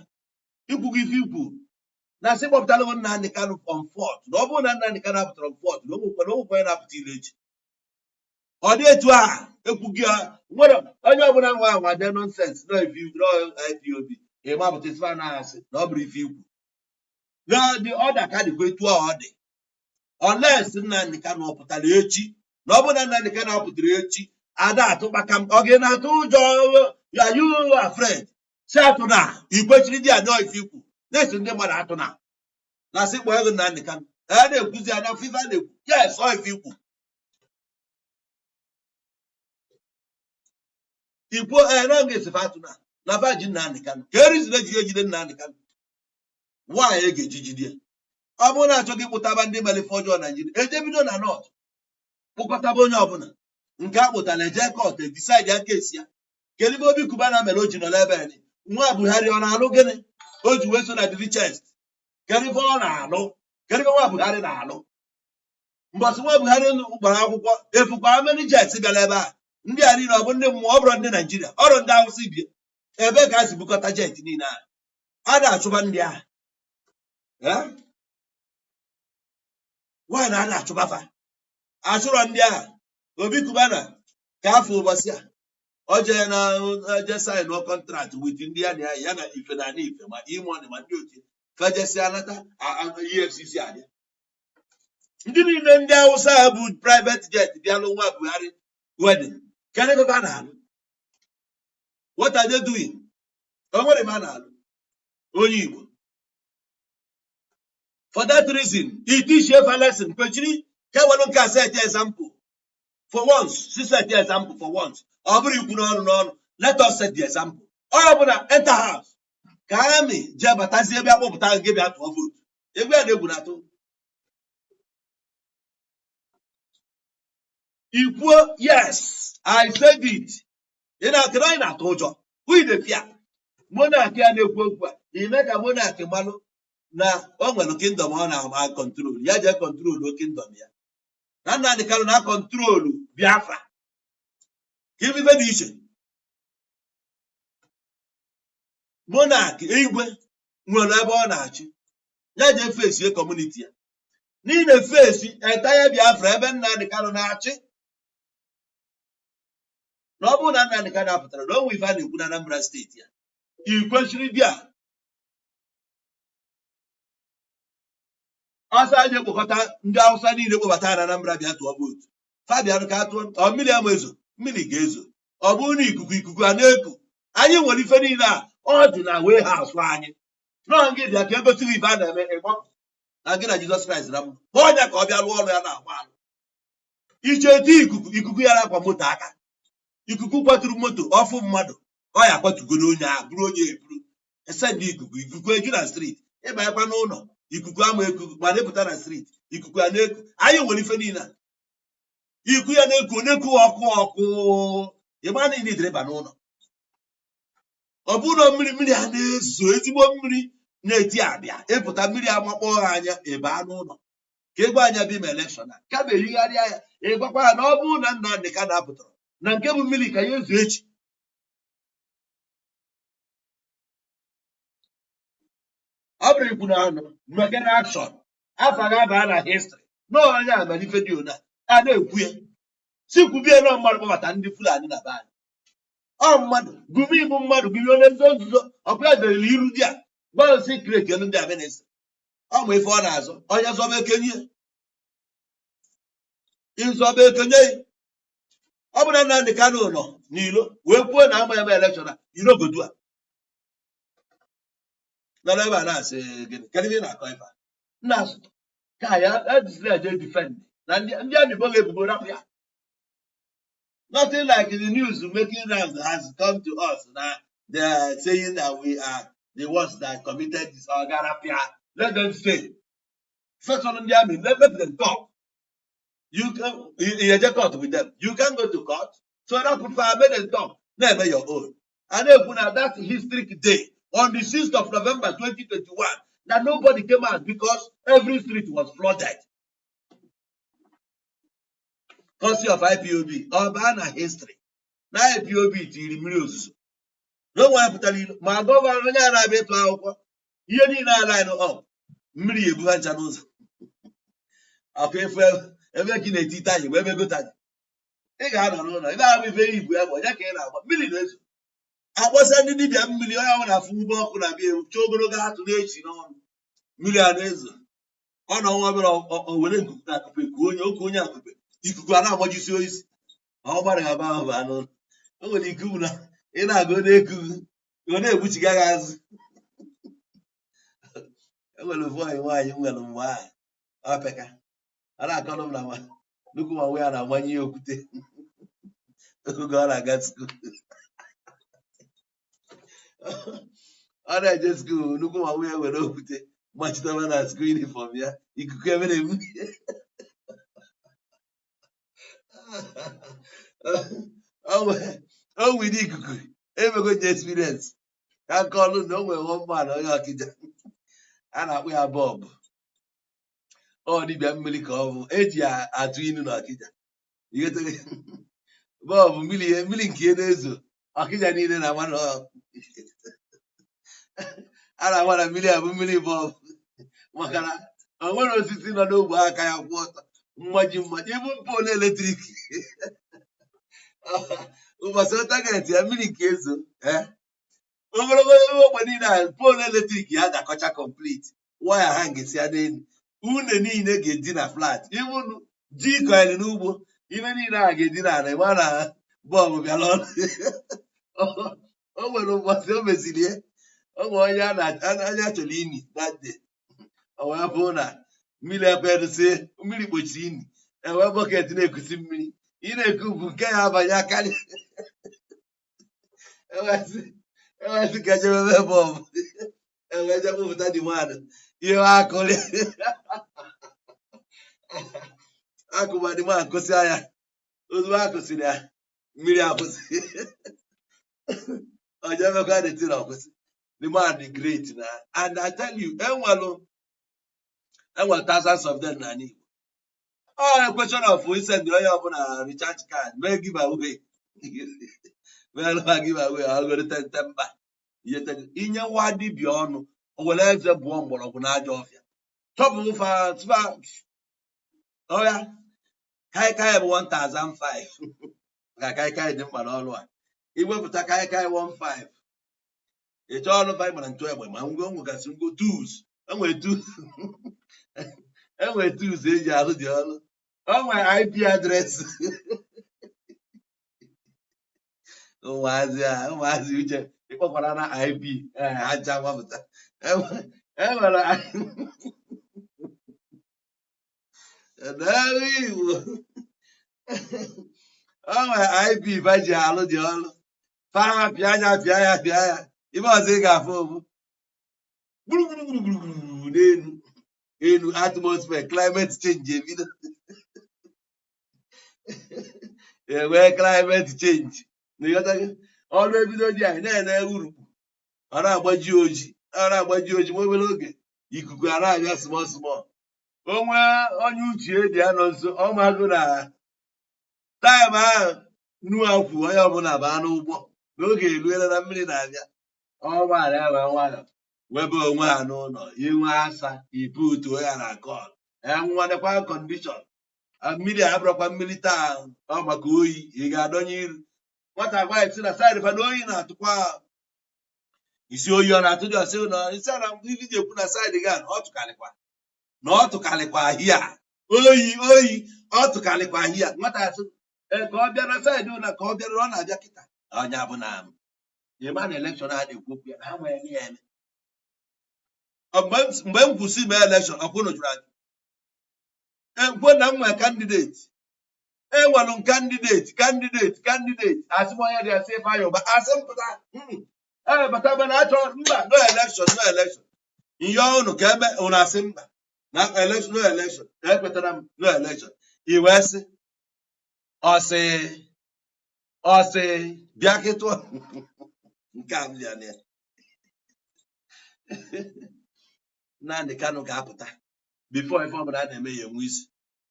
ikwugo ife ikwu na asị kpọpụtara m Nnamdi Kanu on fourth, na ọ bụrụ na Nnamdi Kanu apụtara on fourth, na onwekwa onye na-apụta ile echi. Ọ dị etu a ekwughị ya. Nwere onye ọbụla nwa anwa de nonsense no ife no IPOB ịmapụta ife a na-asị na ọ bụrụ ife ikwu na the order ka dịkwa etu a ọ dị, unless Nnamdi Kanu ọ pụtara echi. Na ọ bụrụ na Nnamdị Kanụ apụtara echi, ada atụ kpaka m. Ọ gị na-atụ ụjọ? Are you afraid? Si atụ na ikwechiri dị anọ ife ikwu na-esi ndị mmadụ atụ na sị kpọọ ego Nnamdị Kanụ. A na-ekwuzi ya na ife a na-ekwu. Yes, ọ ife ikwu ikwuo ee na nga esife atụ na fa ji Nnamdị Kanụ ka eriziri eji ejide Nnamdị Kanụ. Nwaanyị e ga-eji jide ya. Ọ bụrụ na achọghị ịkpụtaba ndị mere ife ọjọọ Naijiria, eje bido na North kpụkọtaba onye ọbụla nke a kpụtara, eje court decide ya case ya. Kedu ebe Obi Cubana mere o ji nọ n'ebe a? Nwa Buhari ọ na-alụ gịnị o ji wee so na the richest? Kedu ife ọ na-alụ? Kedu ife nwa Buhari na-alụ? Mbọsị nwa Buhari gbara akwụkwọ efukwa, how many jets bịara ebe a? Ndị a niile ọ bụ ndị mmụọ? Ọ bụrụ ndị Naijiria, ọrụ ndị Awụsa ibie, ebe ka a si bukọta jet niile a a na-achụba ndị ahụ? Nwaanyị na a na-achụba fa, achụrọ ndị ahụ. Obi Cubana ka afọ ụbọchị a ọ jee na je sign contract with ndị ya na ya, ya na ife na ana ife ma E-Money ma ndị otu fejesi anata EFCC abịa. Ndị niile ndị Awụsa a bụ private jet bịalụ nwa Buhari wedding, kedu ebe a na-alụ? What are they doing? O nwere ebe a na-alụ onye Igbo. For that reason, itichie fa lesson kwechiri ka ewelu nke a set example for once. Si set example for once. Ọ bụrụ ikwu n'ọnụ n'ọnụ, let us set the example. Onye ọbụla enter house ka army jee batazie ebe akpọpụta gị bịa tụọ vote. Egwu ya na egwu na-atụ ikwuo, yes, I said it. Ị na-akịrị anyị na-atụ ụjọ. Who dey fear? Monarch ya na-ekwu okwu a ime ka monarch malụ na o nwere kingdom ọ na-ama control ya. Jee control kingdom ya na Nnamdị Kanụ na control Biafra ka ife dị iche. Monarch igwe nwere ebe ọ na-achị ya, jee fesie community ya niile, face entire Biafra ebe Nnamdị Kanụ na-achị. Na ọ bụrụ na Nnamdị Kanụ apụtara na o nwe ife a na-ekwu na Anambra steeti ya, i kwesịrị bịa ọsọ aja ekpokọta ndị Awụsa niile kpọbata na Anambra bịa tụọ vote. Fabian ka atụọ ọ mmiri ama ezo, mmiri ga-ezo. Ọ bụrụ na ikuku ikuku a na-eku, anyị nwere ife niile a ọ dị na warehouse anyị nọọ. Gị bịa ka egosi gị ife a na-eme ịgbapụ na gị na Jizọs Kraịst na mma. Kpọọ ọnya ka ọ bịa rụọ ọrụ ya na-agba alụ iche eti ikuku ikuku ya na-akwa moto aka. Ikuku kwaturu moto ọfụ mmadụ, ọ ya akwatugoro onye a bụrụ onye eburu esendị ikuku ikuku eju na street. Ịbanyekwa n'ụlọ, ikuku ama ekuku, mana ịpụta na street, ikuku a na-eku. Anyị nwere ife niile a. Iku ya na-eku na-eku ọkụ ọkụ, ịgba na ịdịrị ịba n'ụlọ. Ọ bụrụ na mmiri mmiri a na-ezo, ezigbo mmiri na-eti abịa, ịpụta mmiri amakpọ ha anya, ịbaa n'ụlọ ka egwu anya bụ ime election a kama eyigharịa ya. Ịgwakwa ya na ọ bụrụ na Nnamdị Kanụ apụtara na nke bụ mmiri ka ya ezo echi. Ọ bụrụ ikwu na ọnụ mekere action afa ga-aba na history na onye a mere ife dị ona a na-ekwu ya si kwubie na mmadụ kpọbata ndị Fulani na be anyị. Ọ mmadụ Gumi bụ mmadụ Gumi onye nzuzo nzuzo ọkwa ya derere iru dị a gbalụsi create elu ndị a ministry. Ọ ma ife ọ na-azụ. Onye zọba ekenye, ịzọba ekenye. Ọ bụ na Nnamdị Kanụ nọ n'ilo wee kwuo na ama eme election a irogodu a nọ n'ebe a na-asị gịnị? Kedu ihe ị na-akọ ife a nna asụ ka ya ejiziri eje defend na ndị army bo ebubo rapụ ya? Nothing like the news making rounds has come to us na they are saying that we are the ones that committed this ọgarapịa. Let them say first one, ndị army, let them talk. You can you eje court with them, you can go to court. So rapụ fa, make them talk, na-eme your own. A na-ekwu na that historic day on the 6th of November 2021 that nobody came out because every street was flooded courtesy of IPOB. Ọ baa na history na IPOB tiri mmiri ozuzo na onwe ya pụtara ilo ma governor onye a na-abịa ịtụ akwụkwọ ihe niile a line up, mmiri ebu ha ncha n'ụzọ. Ọkụ efu ebe ka ị na-eti tanyị bụ ebe gota dị. Ị ga-anọ n'ụlọ ebe ahụ ife ibu ya bụ onye ka ị na-agba mmiri na-ezo akpọsa ndị dibịa mmiri. Onye ọbụla afụ ugbo ọkụ na bịa ewu chọọ ogologo atụ na-echi n'ọnụ mmiri a na-ezo. Ọ nọ nwa obere o were nkuku na akụpe kuo onye oke onye akụpe. Ikuku a na-agbajisi isi, ọ gbara aba ahụ bụ anụ. O nwere ikuku na ị na-agụ na-eku, ọ na-egbuchiga gị azụ. E nwere ofu nwaanyị, nwaanyị nwere mgbe ahụ ọ peka, a na-akọrọ m na nnukwu nwa ya na-amanye ya okwute oge ọ na-aga school. Ọ na-eje school, nnukwu nwa ya were okwute machitaba na school uniform ya, ikuku ebe na-ebu. O nwere ikuku emego nje experience ka nke ọlụ na o nwere nwa na onye Ọkịja a na-akpọ ya Bob. Ọ dibịa mmiri ka ọ bụ, eji ya atụ inu na Ọkịja. Bob, mmiri mmiri nke ya na-ezo, Ọkịja niile na-ama na a na-ama na mmiri a bụ mmiri Bob, maka na o nwere osisi nọ n'ogbe aka ya kwụ ọtọ, mmaji mmaji, ịbụ pole electric. Ụbọchị target ya mmiri nke ezo, ogologo ogbe niile a, pole electric ya dakọcha complete, waya ha ngesi ya n'elu, une niile ga-edina flat, ịbụnụ ji kọịrị n'ugbo, ibe niile a ga-edina ala. Ịma na Bob bịara ọrụ. O nwere ụbọchị o meziri ya, o nwere onye a chọrọ ini that day, o wee bụ na mmiri ekwedosi, mmiri kpochiri ini, enwee bucket na-ekusi mmiri, ị na-eku bụ nke ya abanye akarị. Ewesị ka ejebebe Bob, ewee je kpụpụta dị mmadụ ihe akụrị akụba dị mmadụ kụsịa ya. Ozugbo a kụsịrị ya, mmiri akwụsị. Ọjọọ emekwa the thing ọkwụsị. The man dị great na, and I tell you, enwelu thousands of them n'ala Igbo. Ọ a question of isend onye ọbụla recharge card, mee give away, mee give away, ọgoro tente mba inye nwa dibịa ọnụ, o were eze bụọ mgbọrọgwụ n'ajọ ọfịa chọpụ fa tụfa ọya. Kaikai bụ 1005, maka kaikai dị mkpa n'ọrụ a. Iwepụta kaikai 15, ị chọọ ọrụ fa gbara ntụ egbe, ma ngwa nwegasị ngo tools, enwere tools, enwere tools eji arụ dị ọrụ, o nwere IP address. Ụmụazị a, ụmụazị uche ịkpọkwara na IP, ee, ha ncha gbapụta. Enwere n'elu Igbo, o nwere IP fa ji alụ dị ọrụ fa. Pịa anya, pịa ya, pịa ya, ibe ọzọ ị ga-afụ bụ gburugburu n'elu elu atmosphere, climate change ebido, enwee climate change na ịghọtago. Ọrụ ebido ji anyị na-ene urukpu, ọ na-agbaji oji, ọ na-agbaji oji. Ma obere oge, ikuku a na-abịa small small. Onwe onye uche dị ya nọ nso, ọ mago na time ahụ Noa kwu onye ọbụla baa n'ụgbọ n'oge eruela na mmiri na-abịa. Ọ gbaara ya wee nwayọ webe onwe ha n'ụlọ, inwe asa iputuo ya na call nwanekwa condition. Mmiri a abụrụkwa mmiri taa, ọ maka oyi ị ga-adọnye iru nwata gwa si na side fa na oyi na-atụkwa isi oyi ọ na-atụ dị ọsị na isi na ndị ji ekwu na side ga ọ tụkarịkwa na ọ tụkarịkwa hia oyi oyi ọ tụkarịkwa hia. Nwata asị ee ka ọ bịa na side na ka ọ bịara, ọ na-abịa kịta. Onye bụ na ịma na election a na-ekwu okwu ya na ha nwere ya eme. Mgbe m kwụsị mee election, ọkwụnụ jụrụ ajụ ekwe na m nwere candidate, enwere m candidate, candidate, candidate. Asị m onye dị asị Ifeanyị Ụba, asị m pụta ee bata bana achọ mba, no election, no election. Nye unu ka eme, unu asị mba na election, no election. Ekwetara m no election. I wee sị ọsị ọsị bịa kịtụ nke a m bịa na ya. Nnamdi Kanu ga-apụta before ife ọbụla a na-eme ya enwe isi.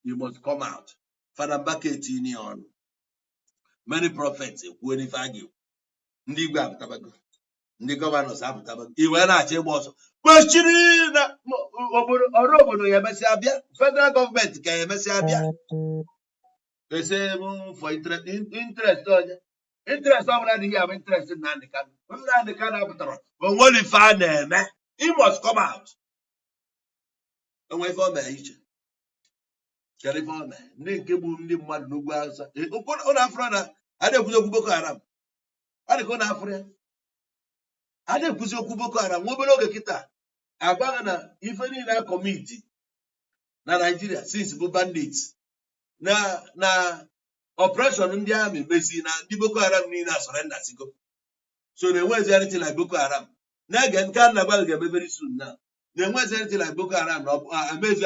You must come out. Fada Mbaka etinye ya ọnụ, many prophets ekwuo n'ife a ga-ekwu, ndị igwe apụtabago, ndị governors apụtabago. I wee na-achọ ịgba ọsọ kwesịrị na obodo ọrụ obodo ya emesịa bịa, federal gọọmenti ka ya emesịa bịa ese m for interest, interest onye, interest ọbụla adịghị abụ interest Nnamdi Kanu. Nnamdi Kanu apụtara, o nwere ife a na-eme. He must come out. Enwe ife ọ mere iche. Kedu ife ọ mee? Ndị nke gburu ndị mmadụ n'ugwu Awụsa, ụnụ afụrụ na a na-ekwuzi okwu Boko Haram? Ọ dị ka ụnụ afụrụ ya, a na-ekwuzi okwu Boko Haram. Nwa obere oge kịta, agwaghị na ife niile a commit na Nigeria since bụ bandits na operation ndị army mezi na ndị Boko Haram niile asurrender sigo. So na enwezi anything like Boko Haram. Na-ege nke a na-agwa gị ga-eme very soon now. Na enwezi anything like Boko Haram, na emezi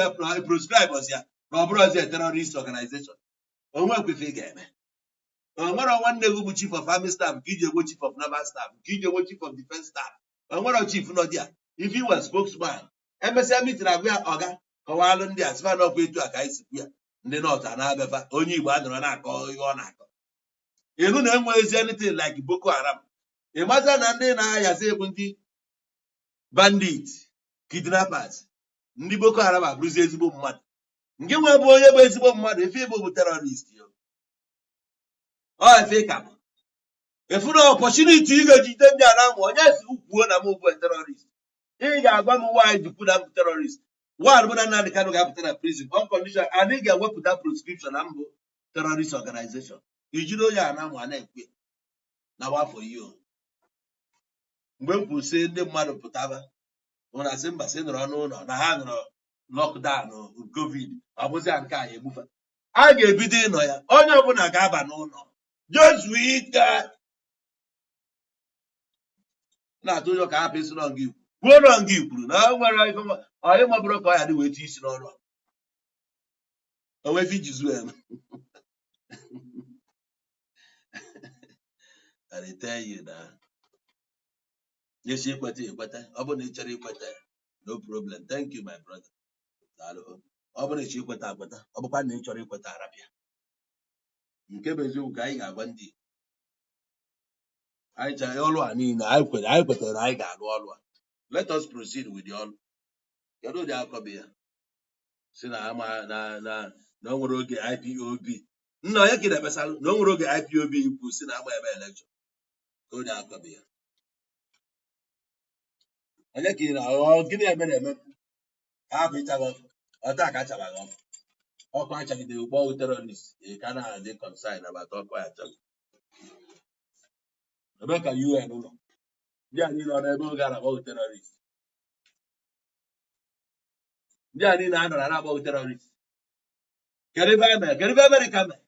proscribe ọzi ya, na ọ bụrụ ọzi a terrorist organization. Onwe kwefe ị ga-eme, o nwere nwanne gị bụ chief of army staff nke iji enwe chief of naval staff, nke iji enwe chief of defense staff. O nwere chief nọ dị a. If you were spokesman, emesịa meeting, agwa ya, ọga, kọwalụ ndị a sịfa na ọkwa etu a ka anyị si kwu ya. Ndị North a na-abịafa, onye Igbo a nọrọ na-akọ ihe ọ na-akọ ịnụ na enweghịzi anything like Boko Haram. Ị maza na ndị na-ahazi bụ ndị bandit, kidnappers. Ndị Boko Haram abụrụzi ezigbo mmadụ. Nke nwe bụ onye bụ ezigbo mmadụ, ife ịbụ bụ terrorist yo. Ọ ife ka bụ efu na opportunity ị ga-ejide ndị a na-amụ onye si kwuo na m bụ terrorist. Ị ga-agwa m nwaanyị jikwu na m bụ terrorist. One bụ na Nnamdi Kanu ga-apụta na prison on condition and ị ga-ewepụta proscription na mbụ terrorist organization. Ijiri onye a na-amụ a na-ekwu ya na wafọ ihe o. Mgbe m kwuru sị ndị mmadụ pụtaba, ụna asị mba, sị nọrọ n'ụlọ na ha nọrọ lockdown COVID. Ọ bụzi ya nke a ya egbufa, a ga-ebido ịnọ ya. Onye ọbụla ga-aba n'ụlọ jezuo ike na-atụ ụjọ ka hapụ isi nọ nga ikwu kwuo nọ nga ikwuru na o nwere ife onye mabụrụ ka ọ ya dị wee tie isi n'ọrụ a. O nwee ife iji zuo eme. I dey tell you na esi ikweta ekweta. Ọ bụrụ na ị chọrọ ikweta, no problem. Thank you, my brother. Daalụ. Ọ bụrụ na ị chọrọ ikweta akweta, ọ bụkwa na ị chọrọ ikweta, arapịa. Nke bụ eziokwu ka anyị ga-agwa ndị Igbo. Anyị chọrọ ọrụ a niile anyị kwere, anyị kwetara na anyị ga-arụ ọrụ a. Let us proceed with the ọrụ. Kedu ụdị akọ bụ ya si na ama na o nwere oge IPOB nna onye ka ị na-ekpesalụ na o nwere oge IPOB ikwu si na ama eme election? Ka ụdị akọ bụ ya, onye ka ị na ọ gịnị eme na-eme ka hapụ ịcha gị ọkụ? Ọta ka achara gị ọkụ, ọkụ achagide ụgbọ terrorist. Ị ka na-adị concern about ọkụ achaghị. Ebe ka UN nọ, ndị a niile ọ n'ebe oge a na-akpọ terrorist? Ndị a niile a nọrọ na-akpọ terrorist, kedu ebe a mere? Kedu ebe Amerịka mere?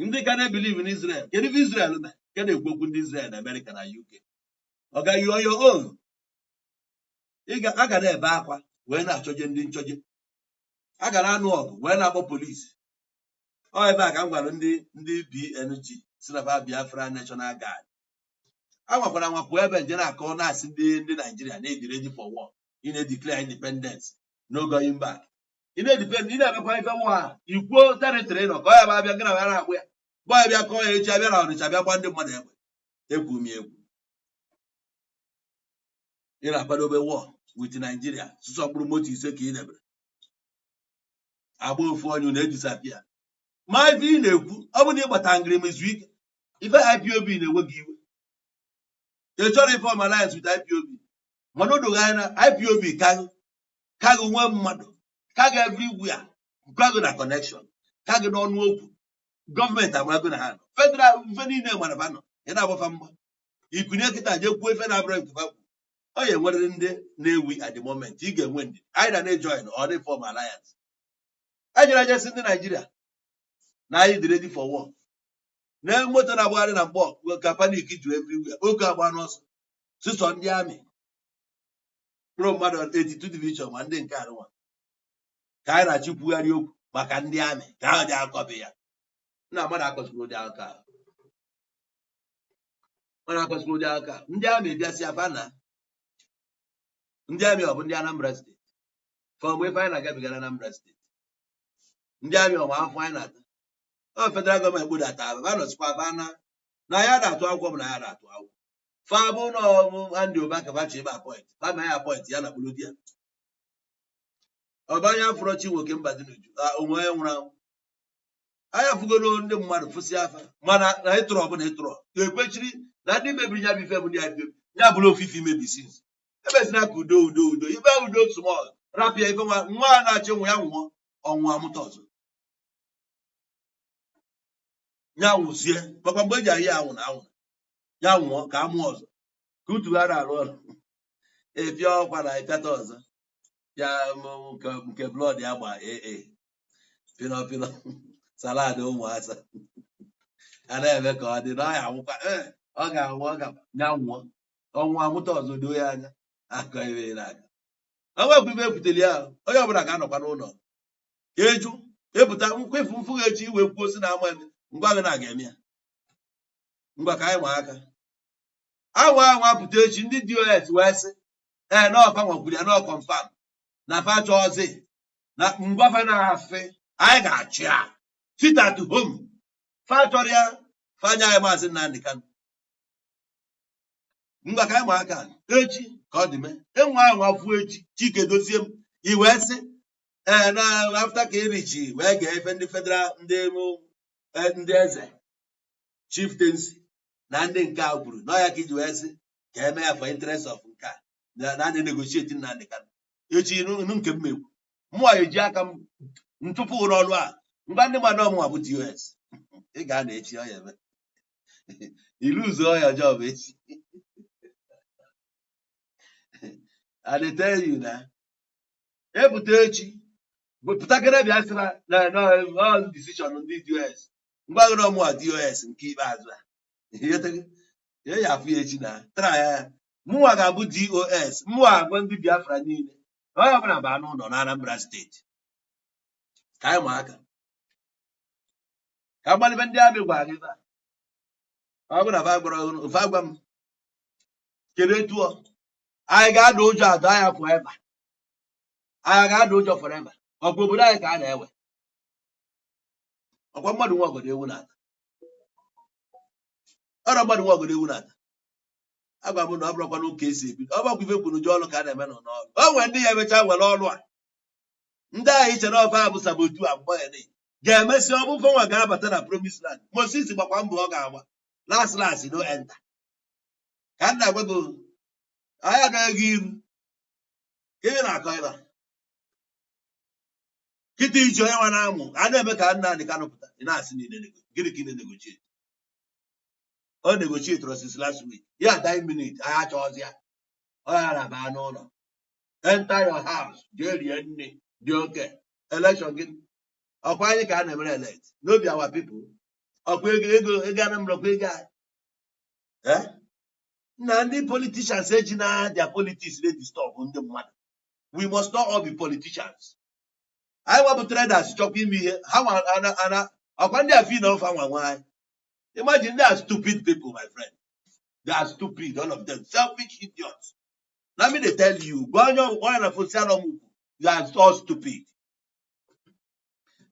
Ndị ka na-ebelieve in Israel, kedu ebe Israel mere? Ke na-ekwu okwu ndị Israel na Amerịka na UK. Ọ ga you on your own. Ị ga a ga na-ebe akwa wee na-achọje ndị nchọje, a ga na-anụ ọgụ wee na-akpọ polisi. Ọ ebe a ka m gwara ndị BNG si na fa Biafra National Guard anwakwara anwa pụọ ebe nje na-akọ na-asị ndị Naijiria na-edi ready for war, ị na-edeclare independence, no going back. Ị na-edepend, ị na-emekwa ife nwa a ikwuo territory nọ ka ọ ya bụ abịa gị na ya na-akpụ ya bọọ ya bịa kọọ ya echi, abịa na Ọnịcha bịa gba ndị mmadụ egbe. Ekwu m ya ekwu, ị na-akwadobe war with Nigeria, sụsọ mkpụrụ moto 5 ka ị debere agba ofu onye na-edisappear. Ma ife ị na-ekwu, ọ bụ na ị gbata ngịrị ma izu ike ife IPOB na-enwe gị iwe. Ị chọrọ ịform alliance with IPOB, mana o doghị anya na IPOB kaghị kaghị nwee mmadụ kaghị everywhere, kaghị na connection, kaghị n'ọnụ okwu. Gọọmenti amarago na ha nọ federal, ife niile mara fa nọ. Ị na-agbafa mgba ikunye kịta jee kwuo ife na-abụrụ nke fa kwu. Ọ ya enwerịrị ndị na-ewi at the moment. Ị ga-enwe ndị anyị na na-ejoin ọ dị form alliance. Anyị jere aja sị ndị Naijiria na anyị dị ready for war. Na moto na-agbagharị na mkpọ ka panic juru everywhere, oge agba n'ọsọ sụsọ ndị army kpụrụ mmadụ 82 division ma ndị nke arụnwa ka anyị na-achị kwugharị okwu maka ndị army ka ahụ dị akọbe ya nna mmadụ akọsịrị ụdị aka mmadụ akọsịrị ụdị aka. Ndị army bịasị afa na ndị army ọ bụ ndị Anambra State fọmgbe ife anyị na-agabiga na Anambra State. Ndị army ọma afọ anyị na-ata ọ federal gọọmenti kpụdata aba nọsikwa aba na ya na-atụ akwụkwọ bụ na ya na-atụ akwụkwọ fa bụ na ọbụ Andy Ụba ka fa chi ebe appoint fa ma ya appoint ya na kpụrụ di ya ọba anya fụrọ chi nwoke mba dị n'uju onwe onye nwụrụ anwụ. Anya fụgolo ndị mmadụ fụsị afa, mana na ịtụrụ ọbụla ịtụrụ ekwechiri na ndị mebiri ya bụ ife bụ ndị IPOB ya bụrụ ofufe imebi since ebezina ka udo udo udo ibe udo small rapịa ife nwa nwa a na-achị nwa ya nwụọ. Ọnwụ amụta ọzọ, ya nwụzie, makwa mgbe eji ahịa anwụ na anwụ, ya nwụọ ka amụọ ọzọ, ka utughara arụ ọrụ epịa ọkwa na ịpịata ọzọ ya nke blood ya gba ee pịnọ pịnọ salad ụmụasa a na-eme ka ọ dị na ọ ya anwụkwa. Ee, ọ ga-anwụ, ọ ga ya nwụọ, ọnwụ amụta ọzọ, doo ya anya akọ ebe na-aga. Onwekwa ibe ekwutere ya, onye ọbụla ga-anọkwa n'ụlọ eju epụta nkwefu mfụ echi wee kwuo si na ama eme. Ngwa gị na ga-eme ya, ngwa ka anyị nwa aka anwa anwa pụta echi. Ndị DOS wee sị ee na ọfa nwakwuru ya na confirm na fa chọọzi na ngwafa na-asị anyị ga-achị ya sit at home. Fa chọrọ ya, fanya anyị Maazị Nnamdi Kanu. Ngwa ka anyị ma aka echi ka ọ dị mee enwe anwa fuo echi. Chike dozie m i wee sị ee na after ka erichi wee gee ife ndị federal, ndị ndị eze, chieftaincy na ndị nke a kwuru na ọ ya ka iji wee sị ka eme ya for interest of nke a na a na-negotiate Nnamdi Kanu echi. Nụ nke m ekwu, mụọ eji aka m ntụpụ ụlọ ọrụ a. Ngwa, ndị mmadụ, ọmụnwa bụ DOS. Ị ga-ana echi, ọ ya eme iluzuo ya job echi. I dey tell you na epụta echi pụtakere bịa sịra na na ọ decision ndị DOS. Ngwa gị na ọmụnwa DOS nke ikpeazụ a. Ya ya afụ ya echi na try ya. Mụnwa ga-abụ DOS. Mụnwa agwa ndị Biafra niile onye ọbụla baa n'ụlọ na Anambra Steeti ka anyị ma aka ka agbalibe ndị amị gwara gị ebe a. Ọ bụrụ na fa gwara fa gwa m kedu etu ọ anyị ga-ada ụjọ ada ya forever, anyị ga-ada ụjọ forever. Ọkwa obodo anyị ka a na-ewe, ọkwa mmadụ nwe ọgọdọ ewu na-ata, ọrọ mmadụ nwe ọgọdọ ewu na-ata. Agwa m na ọ bụrụkwa n'ụka esi ebido, ọ bụkwa ife kwuru ji ọrụ ka a na-eme n'ụlọ ọrụ. O nwere ndị ya emecha were ọrụ a, ndị ahụ iche na ọfa bụ saboteur a mgbe ya ga-emesi ọ bụ nwa ga-abata na promise land. Moses gbakwa mbọ ọ ga-agba, last last no enter. Ka m na-agwa gị, anyị agaghị gị iru ka ị na-akọ ebe a kịta iji onye nwa na-amụ a na-eme ka Nnamdi Kanu pụta. Ị na-asị niile gịnị ka ị na-negotiate? Ọ negotiate since last week ya dying minute. Anyị achọghịzi ya, ọ ya na baa n'ụlọ, enter your house, jee rie nne dị oke election gị. Ọkwa anyị ka a na-emere elect n'obi our people. Ọkwa ego ego ego Anambra, ọkwa ego anyị. Eh? Na ndị politicians eji na their politics dey disturb ndị mmadụ. We must not all be politicians. Anyị nwabụ traders chọkwa ime ihe ha nwa ana ana. Ọkwa ndị a fi na ọfa nwa nwa anyị. Imagine, they are stupid people, my friend. They are stupid, all of them, selfish idiots. Let me dey tell you, gwa onye onye na fosi anọ m ukwu, you are all stupid.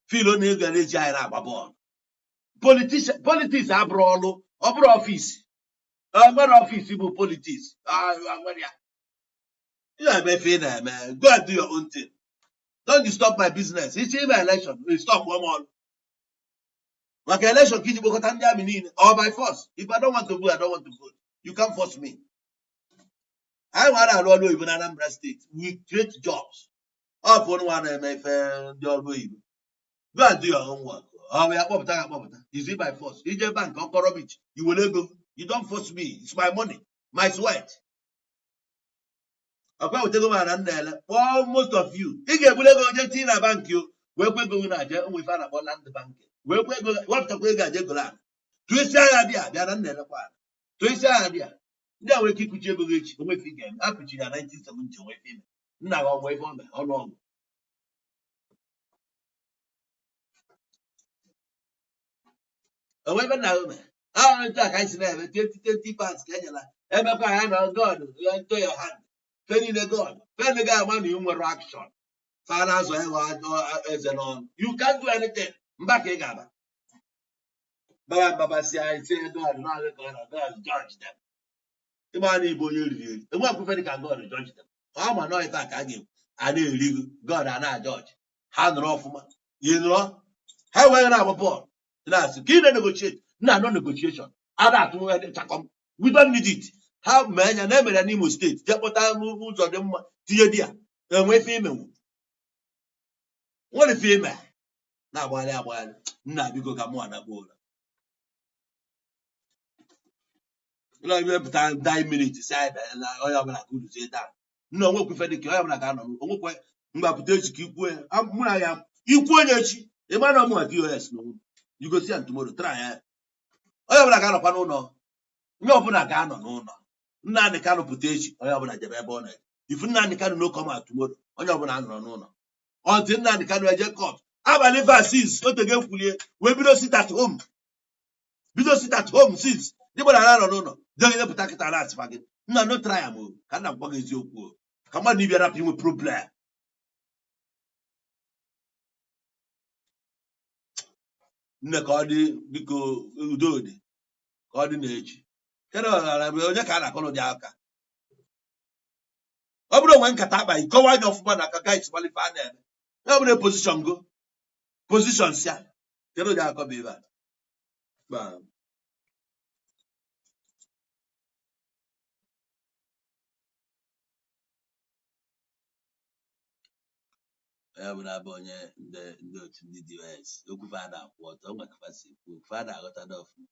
Feel na ego na-eji anyị na-agba bọọlụ. Politician, politics abụrụ ọlụ, ọ bụrụ office. Nwere office bụ politics. Ah, nwere ya. Ị na-eme ife ị na-eme, go and do your own thing. Don't disturb my business. Iche ime election, you stop one ọrụ maka election ka iji kpokọta ndị amị niile or by force. If I don't want to vote, I don't want to vote. You can't force me. Anyị nwa na-arụ ọrụ oyibo na Anambra Steeti, we create jobs. Ọ bụ nwa na-eme ife ndị ọrụ oyibo. Go and do your own work. Ọ bụ ya kpọpụta gị akpọpụta. Is it by force? Ije bank ọkọrọ beach, i were ego. You don't force me. It's my money, my sweat. Ọkwa wetego m na nna ele kpọọ. Most of you, ị ga-ebulu ego jee tinye na bankị o wee kwe ego gị na-aje onwe ife a na-akpọ land bank, wee kwe ego, wepụtakwa ego aje goro ala tụọ isi agha dị a bịa na nna elekwa ala tụọ isi agha dị a. Ndị a nwere ike ikuchi ego gị echi. Onwe ife ị ga-eme. A kụchiri ya 1970, onwe ife ime nna gị ọnwa ife ome ọnụọgụ onwe ebe nna gị mere ahụ. Ntu a ka anyị si na-eme 20 20 pounds ka enyela emekwa ya na God into your hand. Fe niile God fe ga-ama na ị nwere action. Fa na-azọ ịghọ eze n'ọnụ. You can't do anything. Mba ka ị ga-aba baba mbaba si anyị say God na-adị ka ọ na God judge them. Ịgba na igbo onye riri eri enwe akwụfe dị ka God judge them. Ọ ma nọ ife a ka a ga-ekwu a na-eri gị, God a na-ajudge ha. Nọrọ ọfụma, ị nọrọ ha wee na-agba bọọlụ na-asị ka ị na-negotiate na no negotiation a na-atụ chakọm. We don't need it. Ha mee anya na emere ya n'Imo Steeti, jee kpọta ụzọ dị mma tinye di ya enwe ife imenwu. Nwere ife ime na-agbagharị agbagharị. Nna, biko, ka mụ anakpo ụra. Ụlọ ebe pụta die minute si anyị bịa na onye ọbụla ka unu taa. Nna, onwekwa ife dịka onye ọbụla ga-anọ onwekwa mgbapụta echi ka ikwuo ya. Mụ na ya ikwu onye echi, ịma na ọmụ DOS n'onwe m. You go see am tomorrow, try ya. Onye ọbụla ga-anọkwa n'ụlọ, onye ọbụla ga-anọ n'ụlọ. Nnamdị Kanụ pụta echi, onye ọbụla jebe ebe ọ na. If Nnamdị Kanụ no come out tomorrow, onye ọbụla anọrọ n'ụlọ until Nnamdị Kanụ eje court. Abalị va six otege kwulie wee bido sit at home, bido sit at home six. Ndị gbara anọ n'ụlọ degide pụta kịta na asịfa gị. Nna, no try am o. Ka nna gwa gị eziokwu o, ka mmadụ ibe rapụ inwe problem. Nne, ka ọ dị, biko, udo dị, ka ọ dị n'echi. Kedu ọghara bụ onye ka a na-akọrọ dị aka? Ọ bụrụ onwe nkata akpa ịkọwa anya ọfụma na aka guys malife a na-eme ya, ọ bụrụ position go position sia. Kedu ụdị akọ bụ ebe a? Ba. Ya bụ na-abụ onye ndị otu ndị DOS okwu fa na-akwụ ọtọ, o nwere ka fa si ekwu okwu, fa na-aghọta n'ọfụma.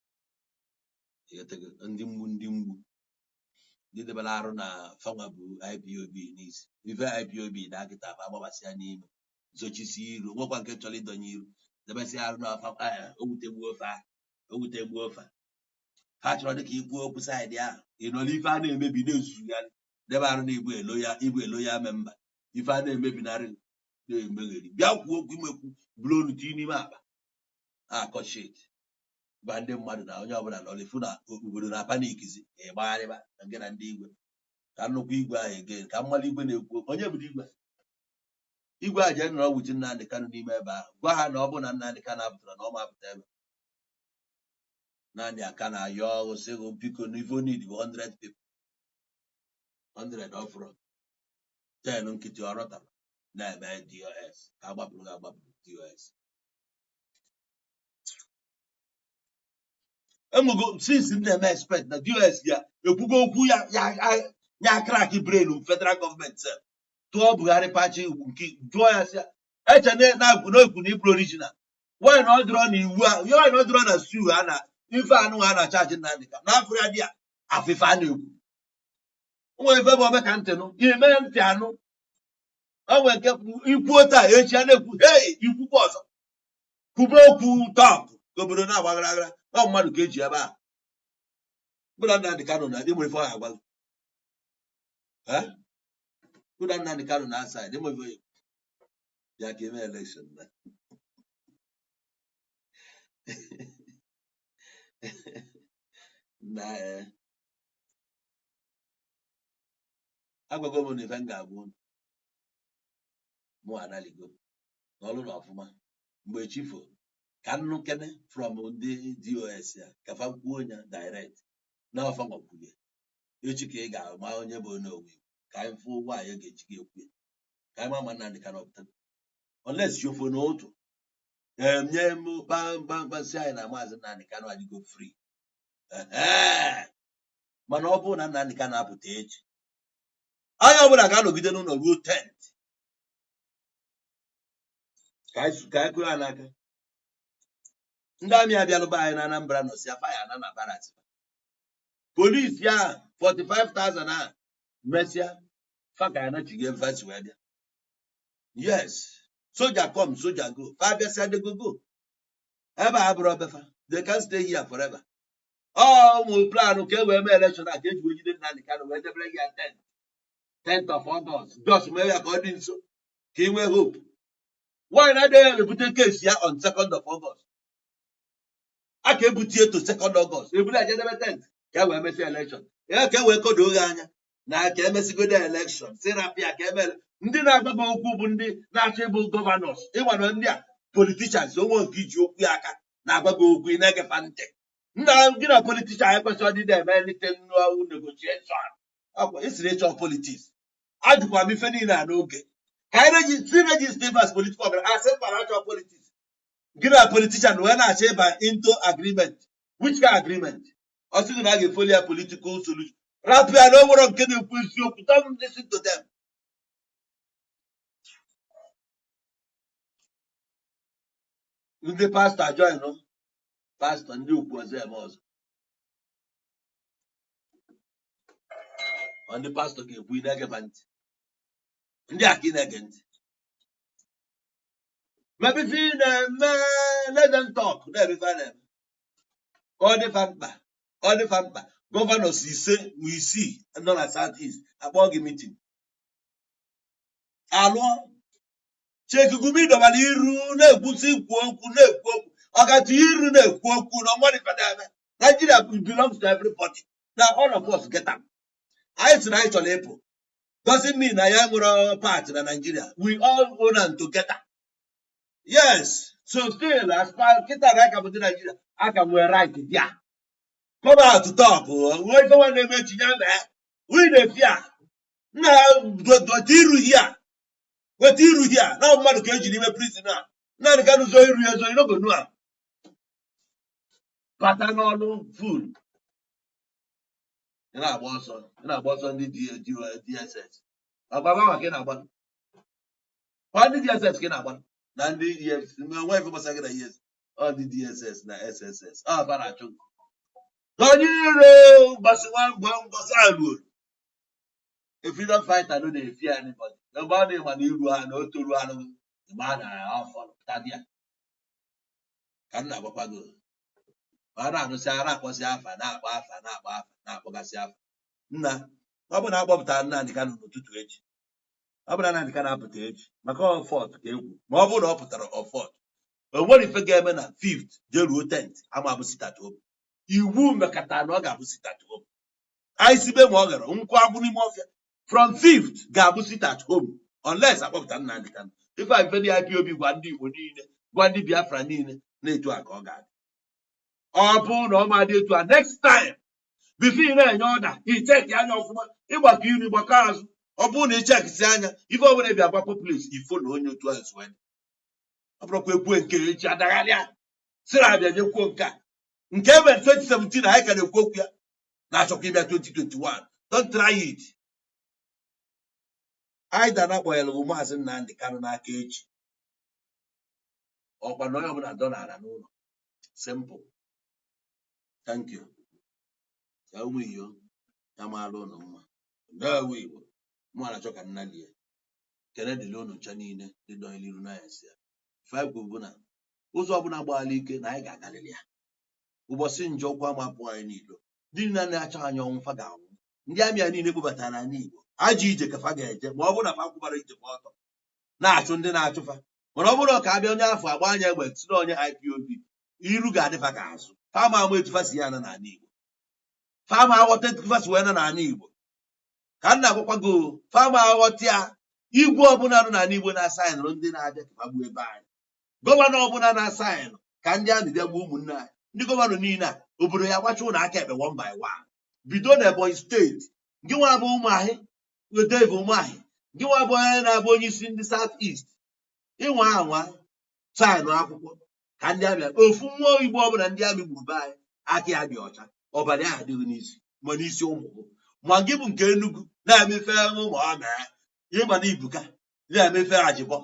Ịghọtago? Ndị mgbu, ndị mgbu, ndị debere arụ na fanwa bụ IPOB n'isi ife IPOB na akịta fa agbabasịa n'ime zochisi iru, nwekwa nke chọrọ ịdọnye iru debesịa arụ na fa. Owutegbuo fa, owutegbuo fa. Ha chọrọ dịka ikwu okwu side ahụ ị nọ n'ife a na-emebi na-ezuzugharị debe arụ na ibu elo ya, ibu elo ya member. Ife a na-emebinarị na-emegheri, bịa kwuo okwu imekwu bụrụ onu tinye n'ime akpa akọshit gwa ndị mmadụ na onye ọbụla nọ lefu na obodo na paniczi ịgbagharịba na nke na ndị igwe ka nnukwu igwe ahụ egen ka mmalụ igwe na-ekwu okwu. Onye bụ igwe? Igwe a jee nọrọ wuchi Nnamdị Kanụ n'ime ebe ahụ, gwa ha na ọ bụ na Nnamdị Kanụ apụtara na ọ ma apụta ebe naanị aka na-ayọ ọrụ sị gị biko na ife need bụ 100 people, 100 ọfụrụ 10 nkịtị ọ rọtara na-eme DOS ka agbapụrụ gị agbapụrụ DOS. Enwego since m na-eme expect na DOS ya ekwugo okwu ya ya ya crack brain federal gọọmenti sef tụọ Buhari pachi nke jụọ ya sị ya eche na na-ekwu na ekwu na ịbụrụ original why na ọ dịrọ na iwu a, why na ọ dịrọ na sue a na ife anụ a na-achaji Nnamdị ka n'afọ ya dị ya afịfe a na-ekwu nwere ife bụ ome ka ntị nụ ihe mee ntị anụ o nwere nke ikwuo taa, echi a na-ekwu hei ikwukwa ọzọ kwube okwu tọk ka obodo na-agbaghara aghara. Ọ mmadụ ka eji ebe a bụla Nnamdị Kanụ na ịmụ ife ọ ga-agwa gị. Eh? Bụla Nnamdị Kanụ na outside ịmụ ife ya ka eme election na na agwago m na ife m ga-agwa unu mụ analigo n'ọrụ na ọfụma mgbe chifo ka nnụ kene from ndị DOS ya ka fa kwuo ya direct na ọfa nwakwulie echi ka ị ga-ama onye bụ onye owu ka anyị fụ nwaanyị ga-eji gị ekwu ya ka anyị ma ma Nnamdị Kanụ ọpụta unless chofo n'ụtụ nye m kpamkpamkpam si anyị na maazị Nnamdị Kanụ adịgo free. Ehe. Mana ọ bụrụ na Nnamdị Kanụ apụta echi, onye ọbụla ga-anọgide n'ụlọ ruo 10th ka anyị kụrụ ha n'aka. Ndị army abịalụba anyị na Anambra nọ si afa ya na na barracks polisi a 45,000 a mesịa fa ka ya nachigo ebe fa si wee bịa. Yes, soldier come, soldier go. Fa bịasịa, they go go. Ebe a bụrụ obefa, they can stay here forever. Ọ ụmụ plan ka e wee mee election a ka eji wee jide Nnamdị Kanụ wee debere ya 10th 10th of August, just mee ya ka ọ dị nso ka ị nwee hope. Why na adịghị ebute case ya on 2nd of August? A ka ebutie to 2nd August, eburu aja debe 10th ka e wee mesịa election ya, ka e wee kodo oge anya na ka emesigodo election si rapịa ka emere. Ndị na-agba gị okwu bụ ndị na-achọ ịbụ governors. Ịgwara ndị a politicians onwe nke iji okwu ya aka na-agwa gị okwu, ị na-egefa ntị. Nna gị na politician ekwesịghị ọdịda eme anything n'ọwụ negotiation. Ọkwa isiri ịchọ politics, ajụkwa m ife niile a n'oge ka anyị si register as political organization, asị mkpara achọ politics. Gị na politician wee na-achọ ịba into agreement, which kind agreement? Ọ sị gị na a ga-efollow ya political solution, rapụ ya na o nwere nke na-ekwu eziokwu. Don't listen to them. Ndị pastọ ajoin pastọ ndị ukwu ọzọ eme ọzọ. Ọ ndị pastọ ga-ekwu, ị na-ege ntị. Ndị a ka ị na-ege ntị. Mebe ife ị na-eme, let them talk. Na-eme ife a na-eme ka ọ dịfa mkpa, ọ dịfa mkpa. Governors 5 ma 6 nọ na South East akpọọ gị meeting, alụọ. Sheikh Gumi dọbara iru na-ekwusi ikwu okwu, na-ekwu okwu, ọkatụ iru na-ekwu okwu na ọnwa ife na-eme. Nigeria belongs to everybody na all of us get am. Anyị sị na anyị chọrọ ịpụ doesn't mean na ya nwere part na Nigeria. We all own am together. Yes, so still, as far kịta na aka bụ ndị Nigeria, aka nwere right there. Come out to talk. Nwee ife nwanne eme echi ya mee. We dey fear nna weta iru hia, weta iru hia na mmadụ ka eji n'ime prison a. Nnamdi Kanu zo iru ya ezo inogonu a bata n'ọnụ full. Ị na-agba ọsọ, ị na-agba ọsọ. Ndị DSS agbaba maka ị na-agba kwa ndị DSS ka ị na-agba na ndị EFCC. Nwe ife gbasara gị na EFCC. Ọ ndị DSS na SSS ọ ba na-achụ gị. Onye iro gbasi nwa mgbe mbọsị a ruo. A freedom fighter no dey fear anybody. Ebe ọ na-ịma na iru ha na o toru anụ mgbe a na-afọ pụta dị ya ka m na-agbakwa gị. A na-anụsị, a na-akpọsị afa, na-akpọ afa, na-akpọ afa, na-akpọgasị afa. Nna, ọ bụ na akpọpụtara Nnamdi Kanu n'ụtụtụ echi, ọ bụ na Nnamdi Kanu apụta echi, maka ọ fourth ka ekwu, ma ọ bụrụ na ọ pụtara ọ fourth, o nwere ife ga-eme na fifth jee ruo 10th ama abụ sit at home. Iwu mekata na ọ ga-abụ sit at home. Anyị sibe ma ọ gara nkwụ agwụ n'ime ọfịa. From fifth ga-abụ sit at home unless akpọpụta Nnamdi Kanu. Ife a ife ndị IPOB gwa ndị Igbo niile, gwa ndị Biafra niile na-etu a ka ọ ga-adị. Ọ bụrụ na ọ ma dị etu a, next time before ị na-enye order, icheki anya ọfụma, ịgbakọ iru, ịgbakọ azụ. Ọ bụrụ na ichekisi anya, ife ọbụla ịbịa gwa populace ifo na onye otu ahụ si ọ bụrụkwa ekwuo nke echi adagharịa sịrị abịa jekwuo nke a nke ebe 2017 anyị ka na-ekwu okwu ya na-achọkwa ịbịa 2021. Don't try it. Anyị dana kpọnyere gị Maazị Nnamdi Kanu n'aka echi, ọkwa na onye ọbụla dọ n'ala n'ụlọ. Simple. Thank you. Ka ụmụ iyo ya maara ụnụ mma. Ndewo Igbo. Mụ na-achọ ka nna lie kene dịrị unu ncha niile dị dọnyere iru n'anyasị ya. Ife bụ na ụzọ ọbụla gbaala ike na anyị ga-agarịrị ya. Ụbọchị njọ kwa mapụ anyị n'ilo. Ndị niile na-achọ anyị ọnwụ, fa ga-anwụ. Ndị amị a niile kpọbatara n'ala Igbo, ajọ ije ka fa ga-eje ma ọ bụrụ na fa kwụbara ije fa ọtọ na-achụ ndị na-achụ fa. Mana ọ bụrụ ka abịa onye afọ agba anya egbe si na onye IPOB, iru ga-adị fa ka azụ. Fa ma ama etu fa si ya na n'ala Igbo, fa ma aghọta etu fa si wee na n'ala Igbo. Ka m na-agwakwa gị o, fa ma aghọta ya. Igwe ọbụla nọ n'ala Igbo na-asaịnụrụ ndị na-abịa ka fa gbuo ebe anyị, governor ọbụla na-asaịnụ ka ndị amị bịa gbuo ụmụnne anyị, ndị governor niile a, obodo ya gbacha ụlọ aka ekpe one by one. Bido na Ebonyi Steeti, gị nwa bụ Ụmụahị, Dave Ụmụahị, gị nwa bụ onye na-abụ onye isi ndị South East, ịnwa anwa saịnụ akwụkwọ ka ndị amị ofu nwa Igbo ọbụla ndị amị gburu be anyị, aka ya dị ọcha, ọbara ya adịghị n'isi ma n'isi ụmụ gị. Ma gị bụ nke Enugu na-emefe ụmụ ha mee ihe, ma na Ibuka na-emefe ajibọ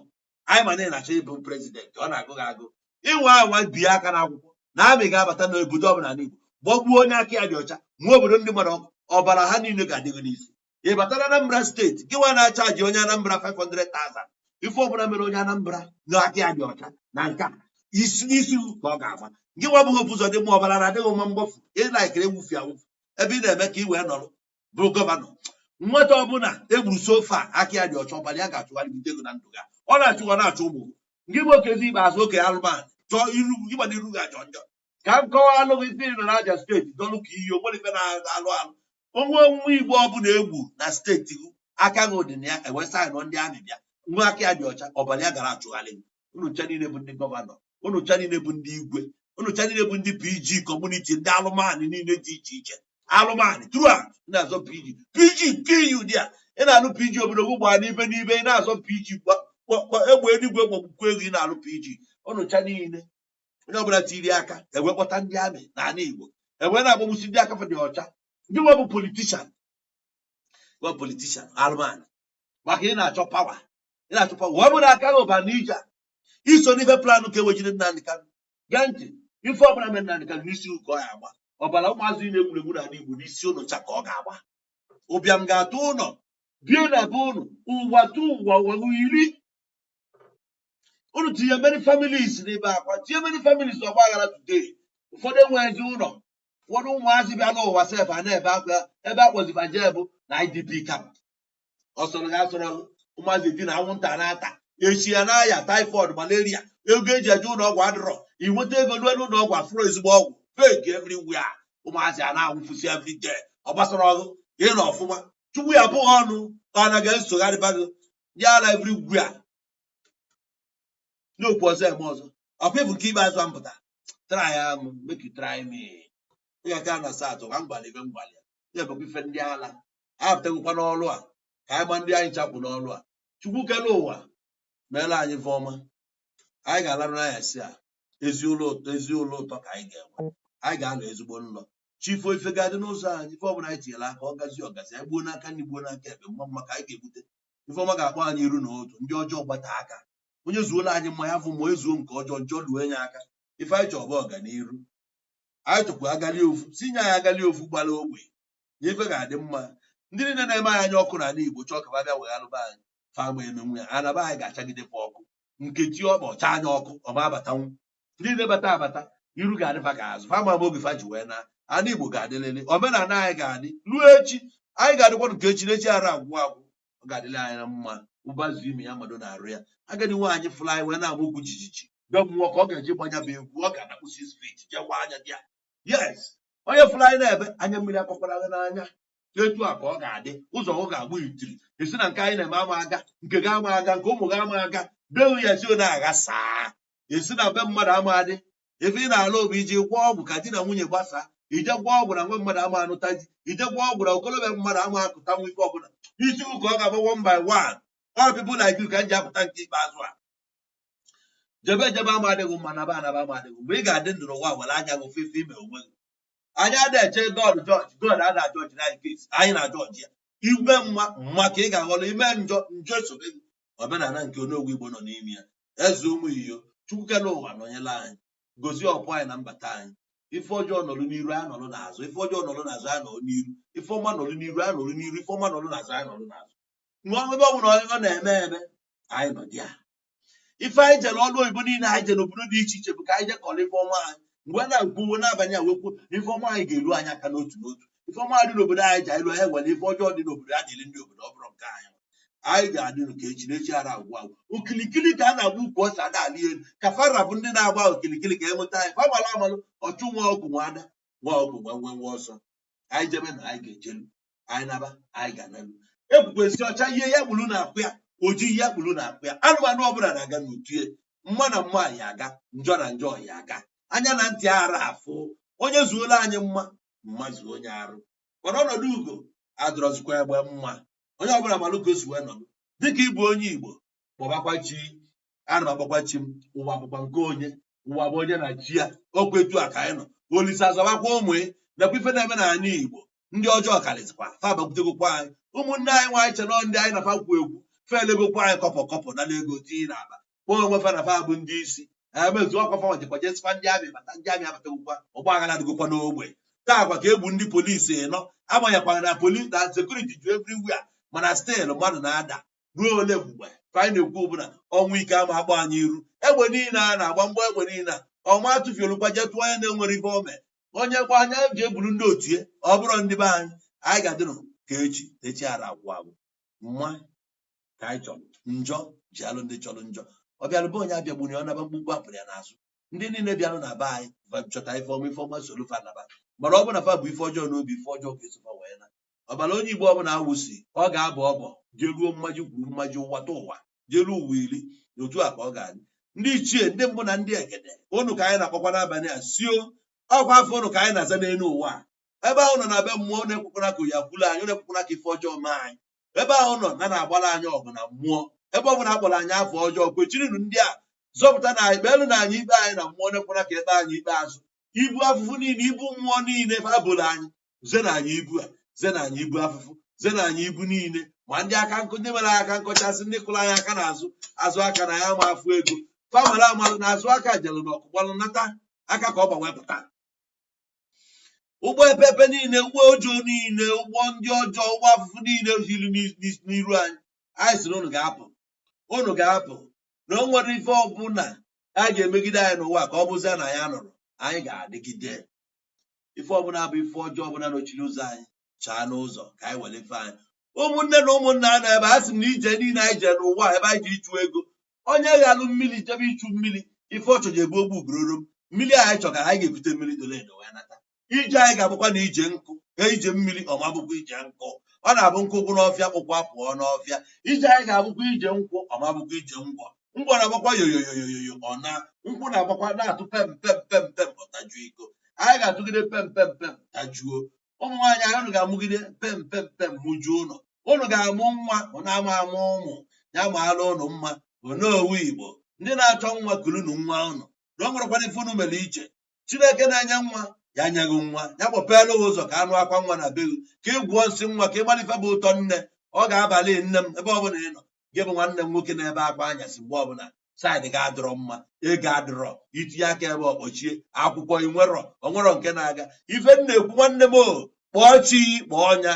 anyị, ma na ị na-achọ ịbụ president, ọ na-agụ gị agụ. Ịnwa anwa bie aka n'akwụkwọ na amị ga-abata n'obodo ọbụla n'Igbo gbọgbuo onye aka ya dị ọcha, mụọ obodo ndị mmadụ ọkụ, ọbara ha niile ga-adịghị n'isi. Ị batara Anambra Steeti, gị nwa na-achaji onye Anambra 500,000, ife ọbụla mere onye Anambra na aka ya dị ọcha na nke a, isi n'isi ka ọ ga-agba. Gị nwa bụghị ụzọ dị mma, ọbara na-adịghị mma mgbafu, ịlaikiri ewufu awufu ebe ị na-eme ka ị wee nọrọ bụrụ governor. Nwata ọbụla egburu sofa aka ya dị ọcha, ọbara ya ga-achụgharịgide ego na ndụ ga ọ na-achụ, ọ na-achụ ụmụ gị. Bụ okezi ikpeazụ oke alụmanụ chọọ iru ịgba n'iru ga-ajọ njọ. Ka m kọwaa alụ gị isi nọ n'Abia Steeti dọlụ ka iyi onwere ife na-alụ alụ onwe onwe Igbo ọbụla egwu na steeti gị, aka gị dị na ya, ewe saịnụ ndị amị bịa nwa aka ya dị ọcha, ọbara ya gara achụgharị gị. Unu ncha niile bụ ndị governor, unu ncha niile bụ ndị igwe, unu ncha niile bụ ndị PG community, ndị alụmanụ niile dị iche iche, alụmanụ throughout na-azọ PG, PG kill you there. Ị na-alụ PG, obodo gị gbaa n'ibe n'ibe. Ị na-azọ PG, egbe eluigwe gbagbukwa ego. Ị na-alụ PG. Unu ncha niile, onye ọbụla tiri aka ewe kpọta ndị amị n'ala Igbo, ewe na-agbagbusi ndị aka dị ọcha. Ndị nwa bụ politician, nwa politician alụmanụ, maka ị na-achọ power, ị na-achọ power. Ọ bụrụ aka gị ụba n'ije a, iso n'ife plan ka ewejide Nnamdi Kanu. Gee ntị, ife ọbụla mere Nnamdi Kanu, n'isi ka ọ ya agba. Ọbara ụmụazị na-egwuregwu n'ala Igbo, n'isi ụnụ ncha ka ọ ga-agba. Ụbịam ga-atụ ụlọ bie na be ụnụ, ụwa tụ ụwa, ụwa iri unu tinye many families n'ebe akwa, tinye many families ọgba aghara. Today ụfọdụ enweghịzi ụlọ, ụfọdụ ụmụazị bịa n'ụwa sef a na-ebe akwa ebe akpọzifa jee bụ na IDP camp. Ọsọrọ ga asọrọ ụmụazị dị na anwụnta na-ata echi ya na-aya typhoid, malaria. Ego eji eje ụlọ ọgwụ adịrọ. Inweta ego ruo n'ụlọ ọgwụ, afụrụ ezigbo ọgwụ, fake everywhere. Ụmụazị a na-anwụfusi everyday. Ọ gbasara ọgụ ịnọ ọfụma, Chukwu ya abụghị ọnụ ka ọ na ga-esogharịba gị ndị ala everywhere n'okwu ọzọ eme ọzọ. Ọkwa ịbụ nke ikpeazụ a mpụta, try am, make you try me. Ị ga-aga na satụ ka m gwara ife m gwara ya. Ya ebekwa ife ndị ala apụtagokwa n'ọrụ a, ka anyị ma ndị anyị chapụ n'ọrụ a. Chukwu kele ụwa meela anyị ife ọma. Anyị ga-alarụ n'anyasị a ezi ụlọ ụtọ, ezi ụlọ ụtọ ka anyị ga-enwe. Anyị ga-anọ ezigbo nlọ chifo. Ife ga-adị n'ụzọ anyị, ife ọbụla anyị tinyere aka, ọ gazi ọgazi. Anyị gbuo n'aka nri, gbuo n'aka ekpe, mma mma ka anyị ga-ebute. Ife ọma ga-akpọ anyị iru na otu. Ndị ọjọọ gbata aka. Onye zuola anyị mma ya, fụ ma ezuo nke ọjọọ njọ luo enye aka. Ife anyị chọrọ bụ ọganiru. Anyị chọkwa agali ofu si nye anyị agali ofu gbara ogbe na ife ga-adị mma. Ndị niile na-eme anyị anya ọkụ n'ala Igbo chọọ ka ha bịa weghalụba anyị, fama emenwu ya. Anaba anyị ga-achagidekwa ọkụ nkechi ọkpa ọcha anya ọkụ ọma abatanwu. Ndị niile bata abata, iru ga-adịfa ka azụ fa ma oge fa ji wee na. Ala Igbo ga-adịlịlị, omenala anyị ga-adị ruo echi. Anyị ga-adịkwa nke echi na echi ara agwụ agwụ. Ọ ga-adịrị anyị na mma. Ụba zuo ime ya mmadụ na-arụ ya. Agadi nwaanyị fụrụ anyị wee na-ama okwu jijiji be mmụọ ka ọ ga-eji gbanya bụ egwu. Ọ ga-anakpụ 6 feet jee gwa anya dị ya. Yes, onye fụrụ anyị na-ebe anya mmiri akọkwara gị n'anya. Etu a ka ọ ga-adị. Ụzọ ọ ga-agba itiri esi na nke anyị na-eme ama aga, nke ga ama aga, nke ụmụ ga ama aga bewu ya si na-agha saa esi na be mmadụ ama adị. Ife ị na-alụ bụ iji gwọọ ọgwụ ka di na nwunye gbasaa, ije gwọọ ọgwụ na nwa mmadụ ama anụta di, ije gwọọ ọgwụ na okolobịa mmadụ ama akụta nwa. Ife ọbụla isi ụka ọ ga-abụ one by one. All people like you ka m ji apụta nke ikpeazụ a. Jebe jebe ama adịghị mma, naba anaba ama adịghị. Mgbe ị ga-adị ndụ n'ụwa, were anya gị ofe ime onwe gị. Anyị ada eche God judge. God ada judge na anyị case, anyị na judge ya. Ime mma mma ka ị ga-aghọrọ, ime njọ, njọ esobe gị. Omenala nke onogwu Igbo nọ n'ime ya. Eze ụmụ iyo, Chukwu kele ụwa nọnyere anyị, gozie ọpụ anyị na mbata anyị. Ife ọjọọ nọrọ n'iru, anyị nọrọ n'azụ. Ife ọjọọ nọrọ n'azụ, anyị nọrọ n'iru. Ife ọma nọrọ n'iru, anyị nọrọ n'iru. Ife ọma nọrọ n'azụ, anyị nọrọ n'azụ. Nwa ebe ọ bụla ọ na-eme eme, anyị nọ dị ya. Ife anyị jere ọrụ oyibo niile, anyị jere obodo dị iche iche bụ ka anyị jee kọrọ ife ọma anyị. Mgbe a na-ekwuwo n'abalị a, wekwu ife ọma anyị ga-eru anyị aka n'otu n'otu. Ife ọma dị n'obodo anyị ji anyị lụọ ya, nwere ife ọjọọ dị n'obodo ya dịrị ndị obodo. Ọ bụrụ nke anyị, anyị ga-adị nke echi na echi ara agwụ agwụ. Okilikili ka a na-agba ukwu ose ada ali elu ka fara bụ ndị na-agba okilikili ka enweta anyị. Fa malụ amalụ ọchụ nwa ọkụ, nwa ada nwa ọkụ, nwa nwe nwa ọsọ. Anyị jebe na anyị ga-ejelu, anyị naba anyị ga-analụ. Ekwukwesị ọcha ihe ya gburu na-akwụ ya, oji ya gburu na-akwụ ya. Anụmanụ ọbụla na-aga n'otu ya. Mma na mma ya aga, njọ na njọ ya aga. Anya na ntị ara afụ. Onye zuola anyị mma, mma zuo onye arụ. Mana ọnọdụ ugo adọrọzikwa egbe mma. Onye ọbụla malụ ka o si wee nọdụ dịka ịbụ onye Igbo. Kpọbakwa chi, ana m akpọkwa chi m. Ụwa bụkwa nke onye, ụwa bụ onye na chi ya. Okwu etu a ka anyị nọ. Olise azọbakwa ụmụ ya nakwa ife na-eme n'ala Igbo. Ndị ọjọọ karịzikwa fa bakwutegokwa anyị. Ụmụnne anyị nwaanyị chenọ ndị anyị na fa kwu ekwu felegokwa anyị kọpọ kọpọ na ego tinye n'akpa, kpọọ onwe fa na fa bụ ndị isi emezu ọkwa. Fa jekwa jesikwa ndị amị bata, ndị amị abatagokwa. Ọgba aghara adịgokwa n'ogbe taa kwa ka egbu ndị polisi nọ. Agbanyekwara na polisi na security ju everywhere, mana still mmadụ na-ada. Ruo ole mgbe ka anyị na-ekwu bụ na ọnwụ ike ama akpọ anyị iru? Egbe niile a na-agba mgbọ, egbe niile a ọma atụfielukwa jee tụọ onye na-enwere ife ome, onye kwa anya ji eburu ndị otu ya. Ọ bụrụ ndị be anyị, anyị ga-adịnụ ka echi, echi ara agwụ agwụ. Mma ka anyị chọrọ, njọ ji alụ ndị chọrọ njọ. Ọ bịara be onye abịagburu ya, ọ naba mkpukpu apụrụ ya n'azụ. Ndị niile bịarụ na be anyị chọta ife ọma, ife ọma soro fa naba. Mana ọ bụ na fa bụ ife ọjọọ n'obi, ife ọjọọ ga-eso fa wee na. Ọbara onye Igbo ọbụla awụsi, ọ ga-abọ ọbọ jeruo mmaji kwuru mmaji, ụwa ta ụwa jeruo ụwa iri. Na otu a ka ọ ga-adị. Ndị ichie, ndị mbụ na ndị egede, unu ka anyị na-akpọkwa n'abalị a sio ọkwa afọ unu ka anyị na-aza n'elu ụwa a. Ebe ahụ nọ na be mmụọ na-ekwekwara ka ya kwulu anyị, na-ekwekwara ka ife ọjọọ mee anyị. Ebe ahụ nọ na na-agbara anyị ọgụ na mmụọ. Ebe ọ bụla akpọrọ anyị afọ ọjọọ, kwechirinu ndị a zọpụta na anyị, kpeelu na anyị ikpe anyị na mmụọ, na-ekwara ka ekpe anyị ikpe azụ. Ibu afụfụ niile, ibu mmụọ niile fa bụrụ anyị, ze na anyị ibu a, ze na anyị ibu afụfụ, ze na anyị ibu niile. Ma ndị aka nkụ, ndị mere aka nkọchasị, ndị kụrụ anyị aka n'azụ azụ aka na ya ma afụ ego. Famara amalụ na azụ aka jelu n'ọkụ gbalụ nata aka ka ọ gbanwee pụta. Ụgbọ epepe niile, ụgbọ ọjọọ niile, ụgbọ ndị ọjọọ, ụgbọ afụfụ niile hiri n'iru anyị, anyị sịrị unu ga-apụ, unu ga-apụ, na o nwere ife ọbụla a ga-emegide anyị n'ụwa ka ọ bụzie na ya nọrọ anyị ga-adịgide. Ife ọbụla bụ ife ọjọọ ọbụla nọchiri ụzọ anyị, chaa n'ụzọ ka anyị were ife anyị. Ụmụnne na ụmụnna na ebe a sị m na ije niile anyị jere n'ụwa, ebe anyị ji ịchụ ego, onye ghalụ mmiri jebe ịchụ mmiri, ife ọ chọrọ ebu ogbu ugororo mmiri anyị chọ ka anyị ga-ebute mmiri doro edo wee nata. Ije anyị ga-abụkwa na ije nkụ, ije mmiri ọma bụkwa ije nkụ. Ọ na-abụ nkụ gwụ n'ọfịa, kpụkwa pụọ n'ọfịa. Ije anyị ga-abụkwa ije nkwụ, ọma bụkwa ije ngwọ. Ngwọ na-agbakwa yoyoyoyoyo, ọ na nkwụ na-agbakwa na-atụ pem pem pem pem, ọ tajuo iko. Anyị ga-atụgide pem pem pem tajuo. Ụmụ nwaanyị anyị, unu ga-amụgide pem pem pem mụjuo ụlọ. Unu ga-amụ nwa, unu ama amụ ụmụ ya maala unu mma. Onowu Igbo, ndị na-achọ nwa, kulunu nwa unu, na o nwerekwana ife unu mere iche. Chineke na-enye nwa, ya nyeghị nwa, ya kpọpeela ụzọ ka anụ akwa nwa na be gị, ka ị gwụọ nsị nwa, ka ị gbara ife bụ ụtọ nne. Ọ ga-abalị nne m ebe ọbụla ị nọ. Gị bụ nwanne m nwoke na-ebe akwa anyasị mgbe ọbụla side gị adịrọ mma, ego adịrọ, itinye aka ebe ọkpọchie, akwụkwọ inwerọ, onwerọ nke na-aga. Ife m na-ekwu, nwanne m, o kpọọ chi, kpọọ ọnya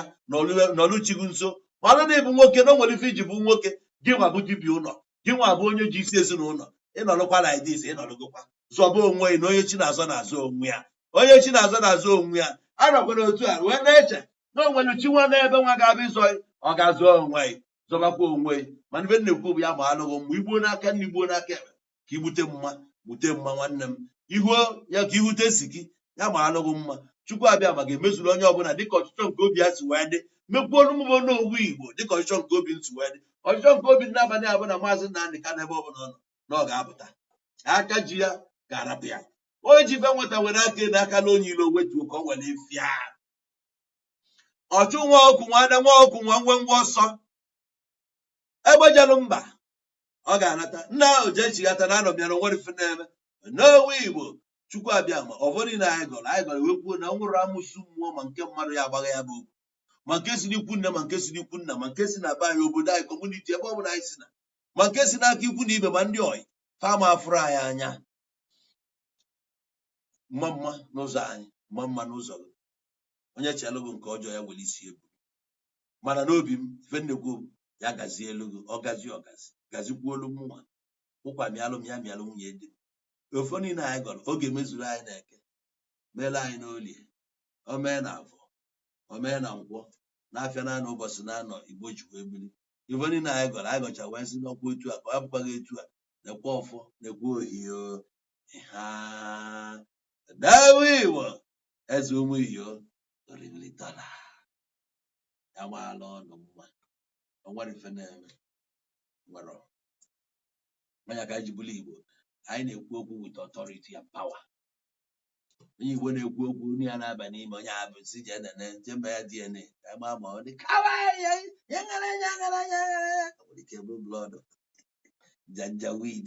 nọlụ chi gị nso. Malụ na ịbụ nwoke, na o nwere ife iji bụ nwoke. Gị nwa bụ dibịa ụlọ, gị nwa bụ onye ji isi ezinụlọ. Ịnọlụkwa like this, ịnọlụgokwa zọba onwe gị na onye chi na-azọ na-azọ onwe ya, onye chi na-azọ na-azọ onwe ya. Anọkwara otu a wee na-eche na o nwere chi nwa n'ebe nwa ga-abịa ịzọ, ọ ga-azọ onwe ya, zọbakwa onwe ya. Mana ife m na-ekwu bụ ya ma alụghị mgbe igbuo n'aka nna, igbuo n'aka ekpe, ka igbute mma, gbute mma. Nwanne m, ihuo ya ka ihute si gị ya ma alụghị mma. Chukwu abịa ma ga-emezuru onye ọbụla dịka ọchịchọ nke obi ya si wee dị. Mekwuo ọnụ mụbụ n'owu Igbo dịka ọchịchọ nke obi m si wee dị. Ọchịchọ nke obi n'abalị abụ na Maazị Nnamdị Kanụ, ebe ọbụla ọ nọ, na ọ ga-apụta. Aka ji ya ga-arapụ ya. Onye ji ife nweta were aka n'aka na onye ilo wetuo ka ọ were fịa ọchụ nwa okwu nwa ada nwa okwu nwa ngwe ngwa ọsọ egbejelụ mba, ọ ga-anata nna ahụ jee chighata na anọ bịara nwere ife na-eme n'owu Igbo. Chukwu abịa ma ọvọ niile anyị gọrọ, anyị gọrọ wee kwuo na nwụrụ amụsụ mmụọ, ma nke mmadụ ya agbagha ya bụ okwu, ma nke si n'ikwu nne, ma nke si n'ikwu nna, ma nke si na be anyị, obodo anyị, community ebe ọ bụla anyị si na, ma nke si n'aka ikwu na ibe, ma ndị ọyị fama afụrụ anyị anya mma mma n'ụzọ anyị, mma mma n'ụzọ gị. Onye chelụ gị nke ọjọọ, ya were isi ebu. Mana n'obi m, ife nnekwu bụ ya gazie elu gị, ọ gazie, ọgazi gazikwuolu mụnwa, ụkwa mịalụ m ya, mịalụ nwunye di m. Ofe niile anyị gọrọ, oge mezuru anyị na Eke, meela anyị n'Olie, o mee na Afọ, o mee na Nkwọ, n'afịa na-anọ ụbọchị na-anọ Igbo ji wee biri. Ife niile anyị gọrọ, anyị gọcha wee sị n'ọkwa etu a ka ọ bụkwaghị etu a nekwa ọfọ, nekwa ohio ha dawe Igbo eze ụmụ iyo oriri dọla ya maala ọnụ mma. O nwere ife na-eme nwere anya ka anyị ji bụrụ Igbo. Anyị na-ekwu okwu with authority and power. Onye Igbo na-ekwu okwu onu ya na-aba n'ime onye a bụ si jee nene, jee mee ya DNA ka ma ma ọ dị kawa ya ya ṅara ya ṅara ya ṅara ya. O nwere ike bụ blood janjaweed.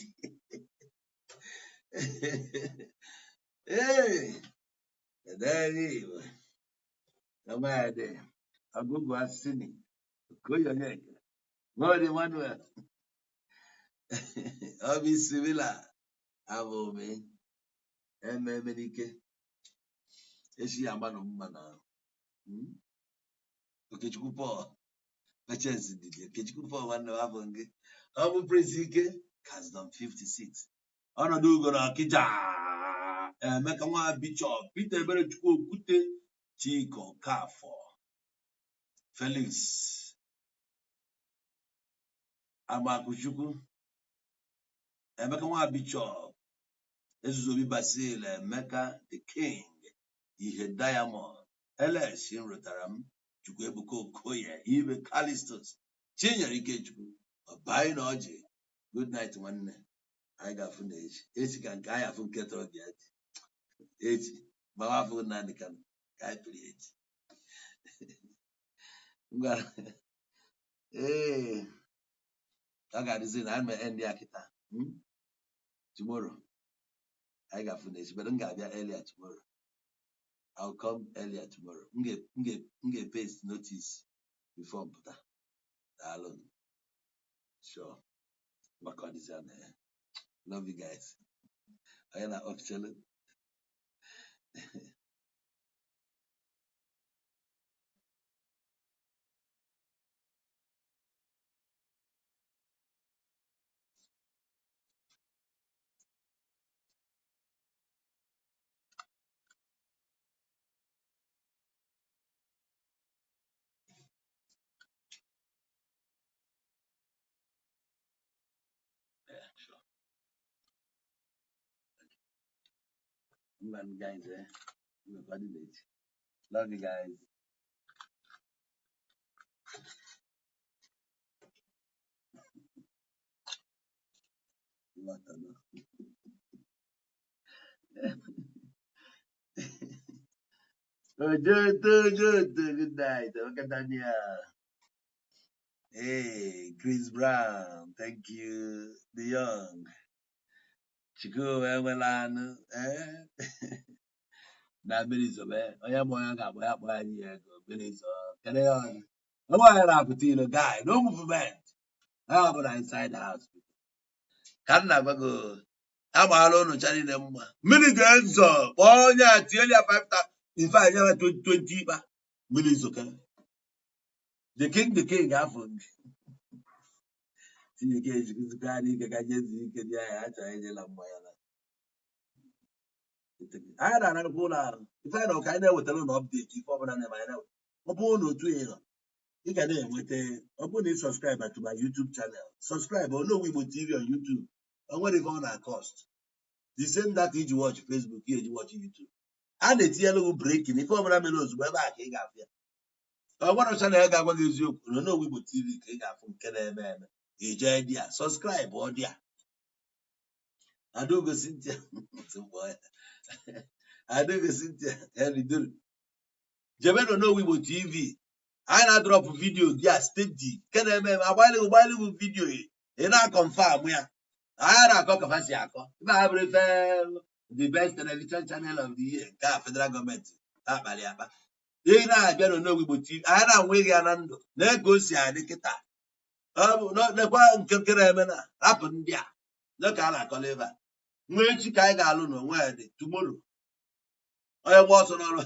Ee, edere Igbo ọmadị ọgụgụ asịnị Okoye Onyeka Nwodi Emmanuel Obi Sibila abụ eme emenike echi ya amanụ mma na Okechukwu Paul Patience Ndidi Okechukwu Paul, nwanne m, afọ gị ọ bụ Prince Ike Kasdom 56 ọnọdụ ugo na Ọkịja. Emeka nwa Bishop Peter Eberechukwu Okwute Chika Okafọ Felix Amakuchukwu Emeka nwa Bishop Ezuzobi Basil Emeka the King Ihe Diamond LS nrụtara m Chukwuebuka Okoye Ibe Calistus Chinyere Ikechukwu Ọbaị na Ọjị. Good night, nwanne. Anyị ga-afụ na echi, echi ka nke anyị afụ nke tọrọ gị echi echi gbawa afụ naanị ka ka anyị pịrị echi. Ngwa, ee, ọ ga-adịzi na anyị ma end ya kịta. Tomorrow anyị ga-afụ na echi, but m ga-abịa earlier tomorrow. I'll come earlier tomorrow. M ga-paste notice before m pụta. Daalụ. Sure, maka ọ dịzị na ya. Love you guys. Onye na-akpọchelu. Yeah, sure. Ngwanụ guys, eh? Nwekwa dị echi. Love you guys. Nghọtago. Ojoto, Ojoto, good night. Emeka Daniel. Hey, Chris Brown, thank you. The Young. Chukwu enwela anụ. Eh? Na mmiri zobe. Onye ma onye ga-akpọ ya kpọọ anyị ya ego. Mmiri zo. Kedu ya ọzọ? Onwe onye na-apụta ilo guy. No movement. Ha ọbụla inside house. Ka m na-agwa gị, agbaala ụnụ cha niile mma. Mmiri ga-ezo. Kpọọ onye a tinyere ya 5,000. In fact, ya 20 ịkpa. Mmiri zokere. The king, the king afọ gị. Chineke ejikọzikwa n'ike ka jezu ike dị anyị achọghị ejela mmanya na. Anyị na-ararụkwa ụlọ ahụ. Ife anyị na ka anyị na-ewetara ụlọ update ife ọbụla na-eme anyị na-eweta. Ọ bụrụ na otu ị nọ, ị ga na-enweta. Ọ bụrụ na ị subscribe to my YouTube channel, subscribe Onowu Igbo TV on YouTube. O nwere ife ọ na-cost. The same data iji watch Facebook, ị eji watch YouTube. A na-etinyere gị breaking ife ọbụla mere ozugbo ebe a ka ị ga-afụ ya. Ọ gwara channel ga-agwa gị eziokwu na Onowu Igbo TV ka ị ga-afụ nke na-eme eme. Ị jee dị ya, subscribe ọ dị ya. Adaugo Cynthia, Adaugo Cynthia Henry Duru. Jebe n'Onowu Igbo TV. Anyị na-adrop video dị a steady nke na-eme eme agbalịghị gbalịghị video ị na-aconfirm ya. Anyị na-akọ ka fa si akọ. Ife a bụrụ ife the best television channel of the year nke a federal gọọmenti akpali akpa. Ị na-abịa n'Onowu Igbo TV, anyị na-anwe ya na ndụ na ka o si adị kịta. Ọ bụ nekwa nke nke na-eme na rapụ ndị a na ka a na-akọla ebe a. Nwa echi ka anyị ga-alụ n'onwe ya dị tomorrow. Onye gba ọsọ n'ọrụ.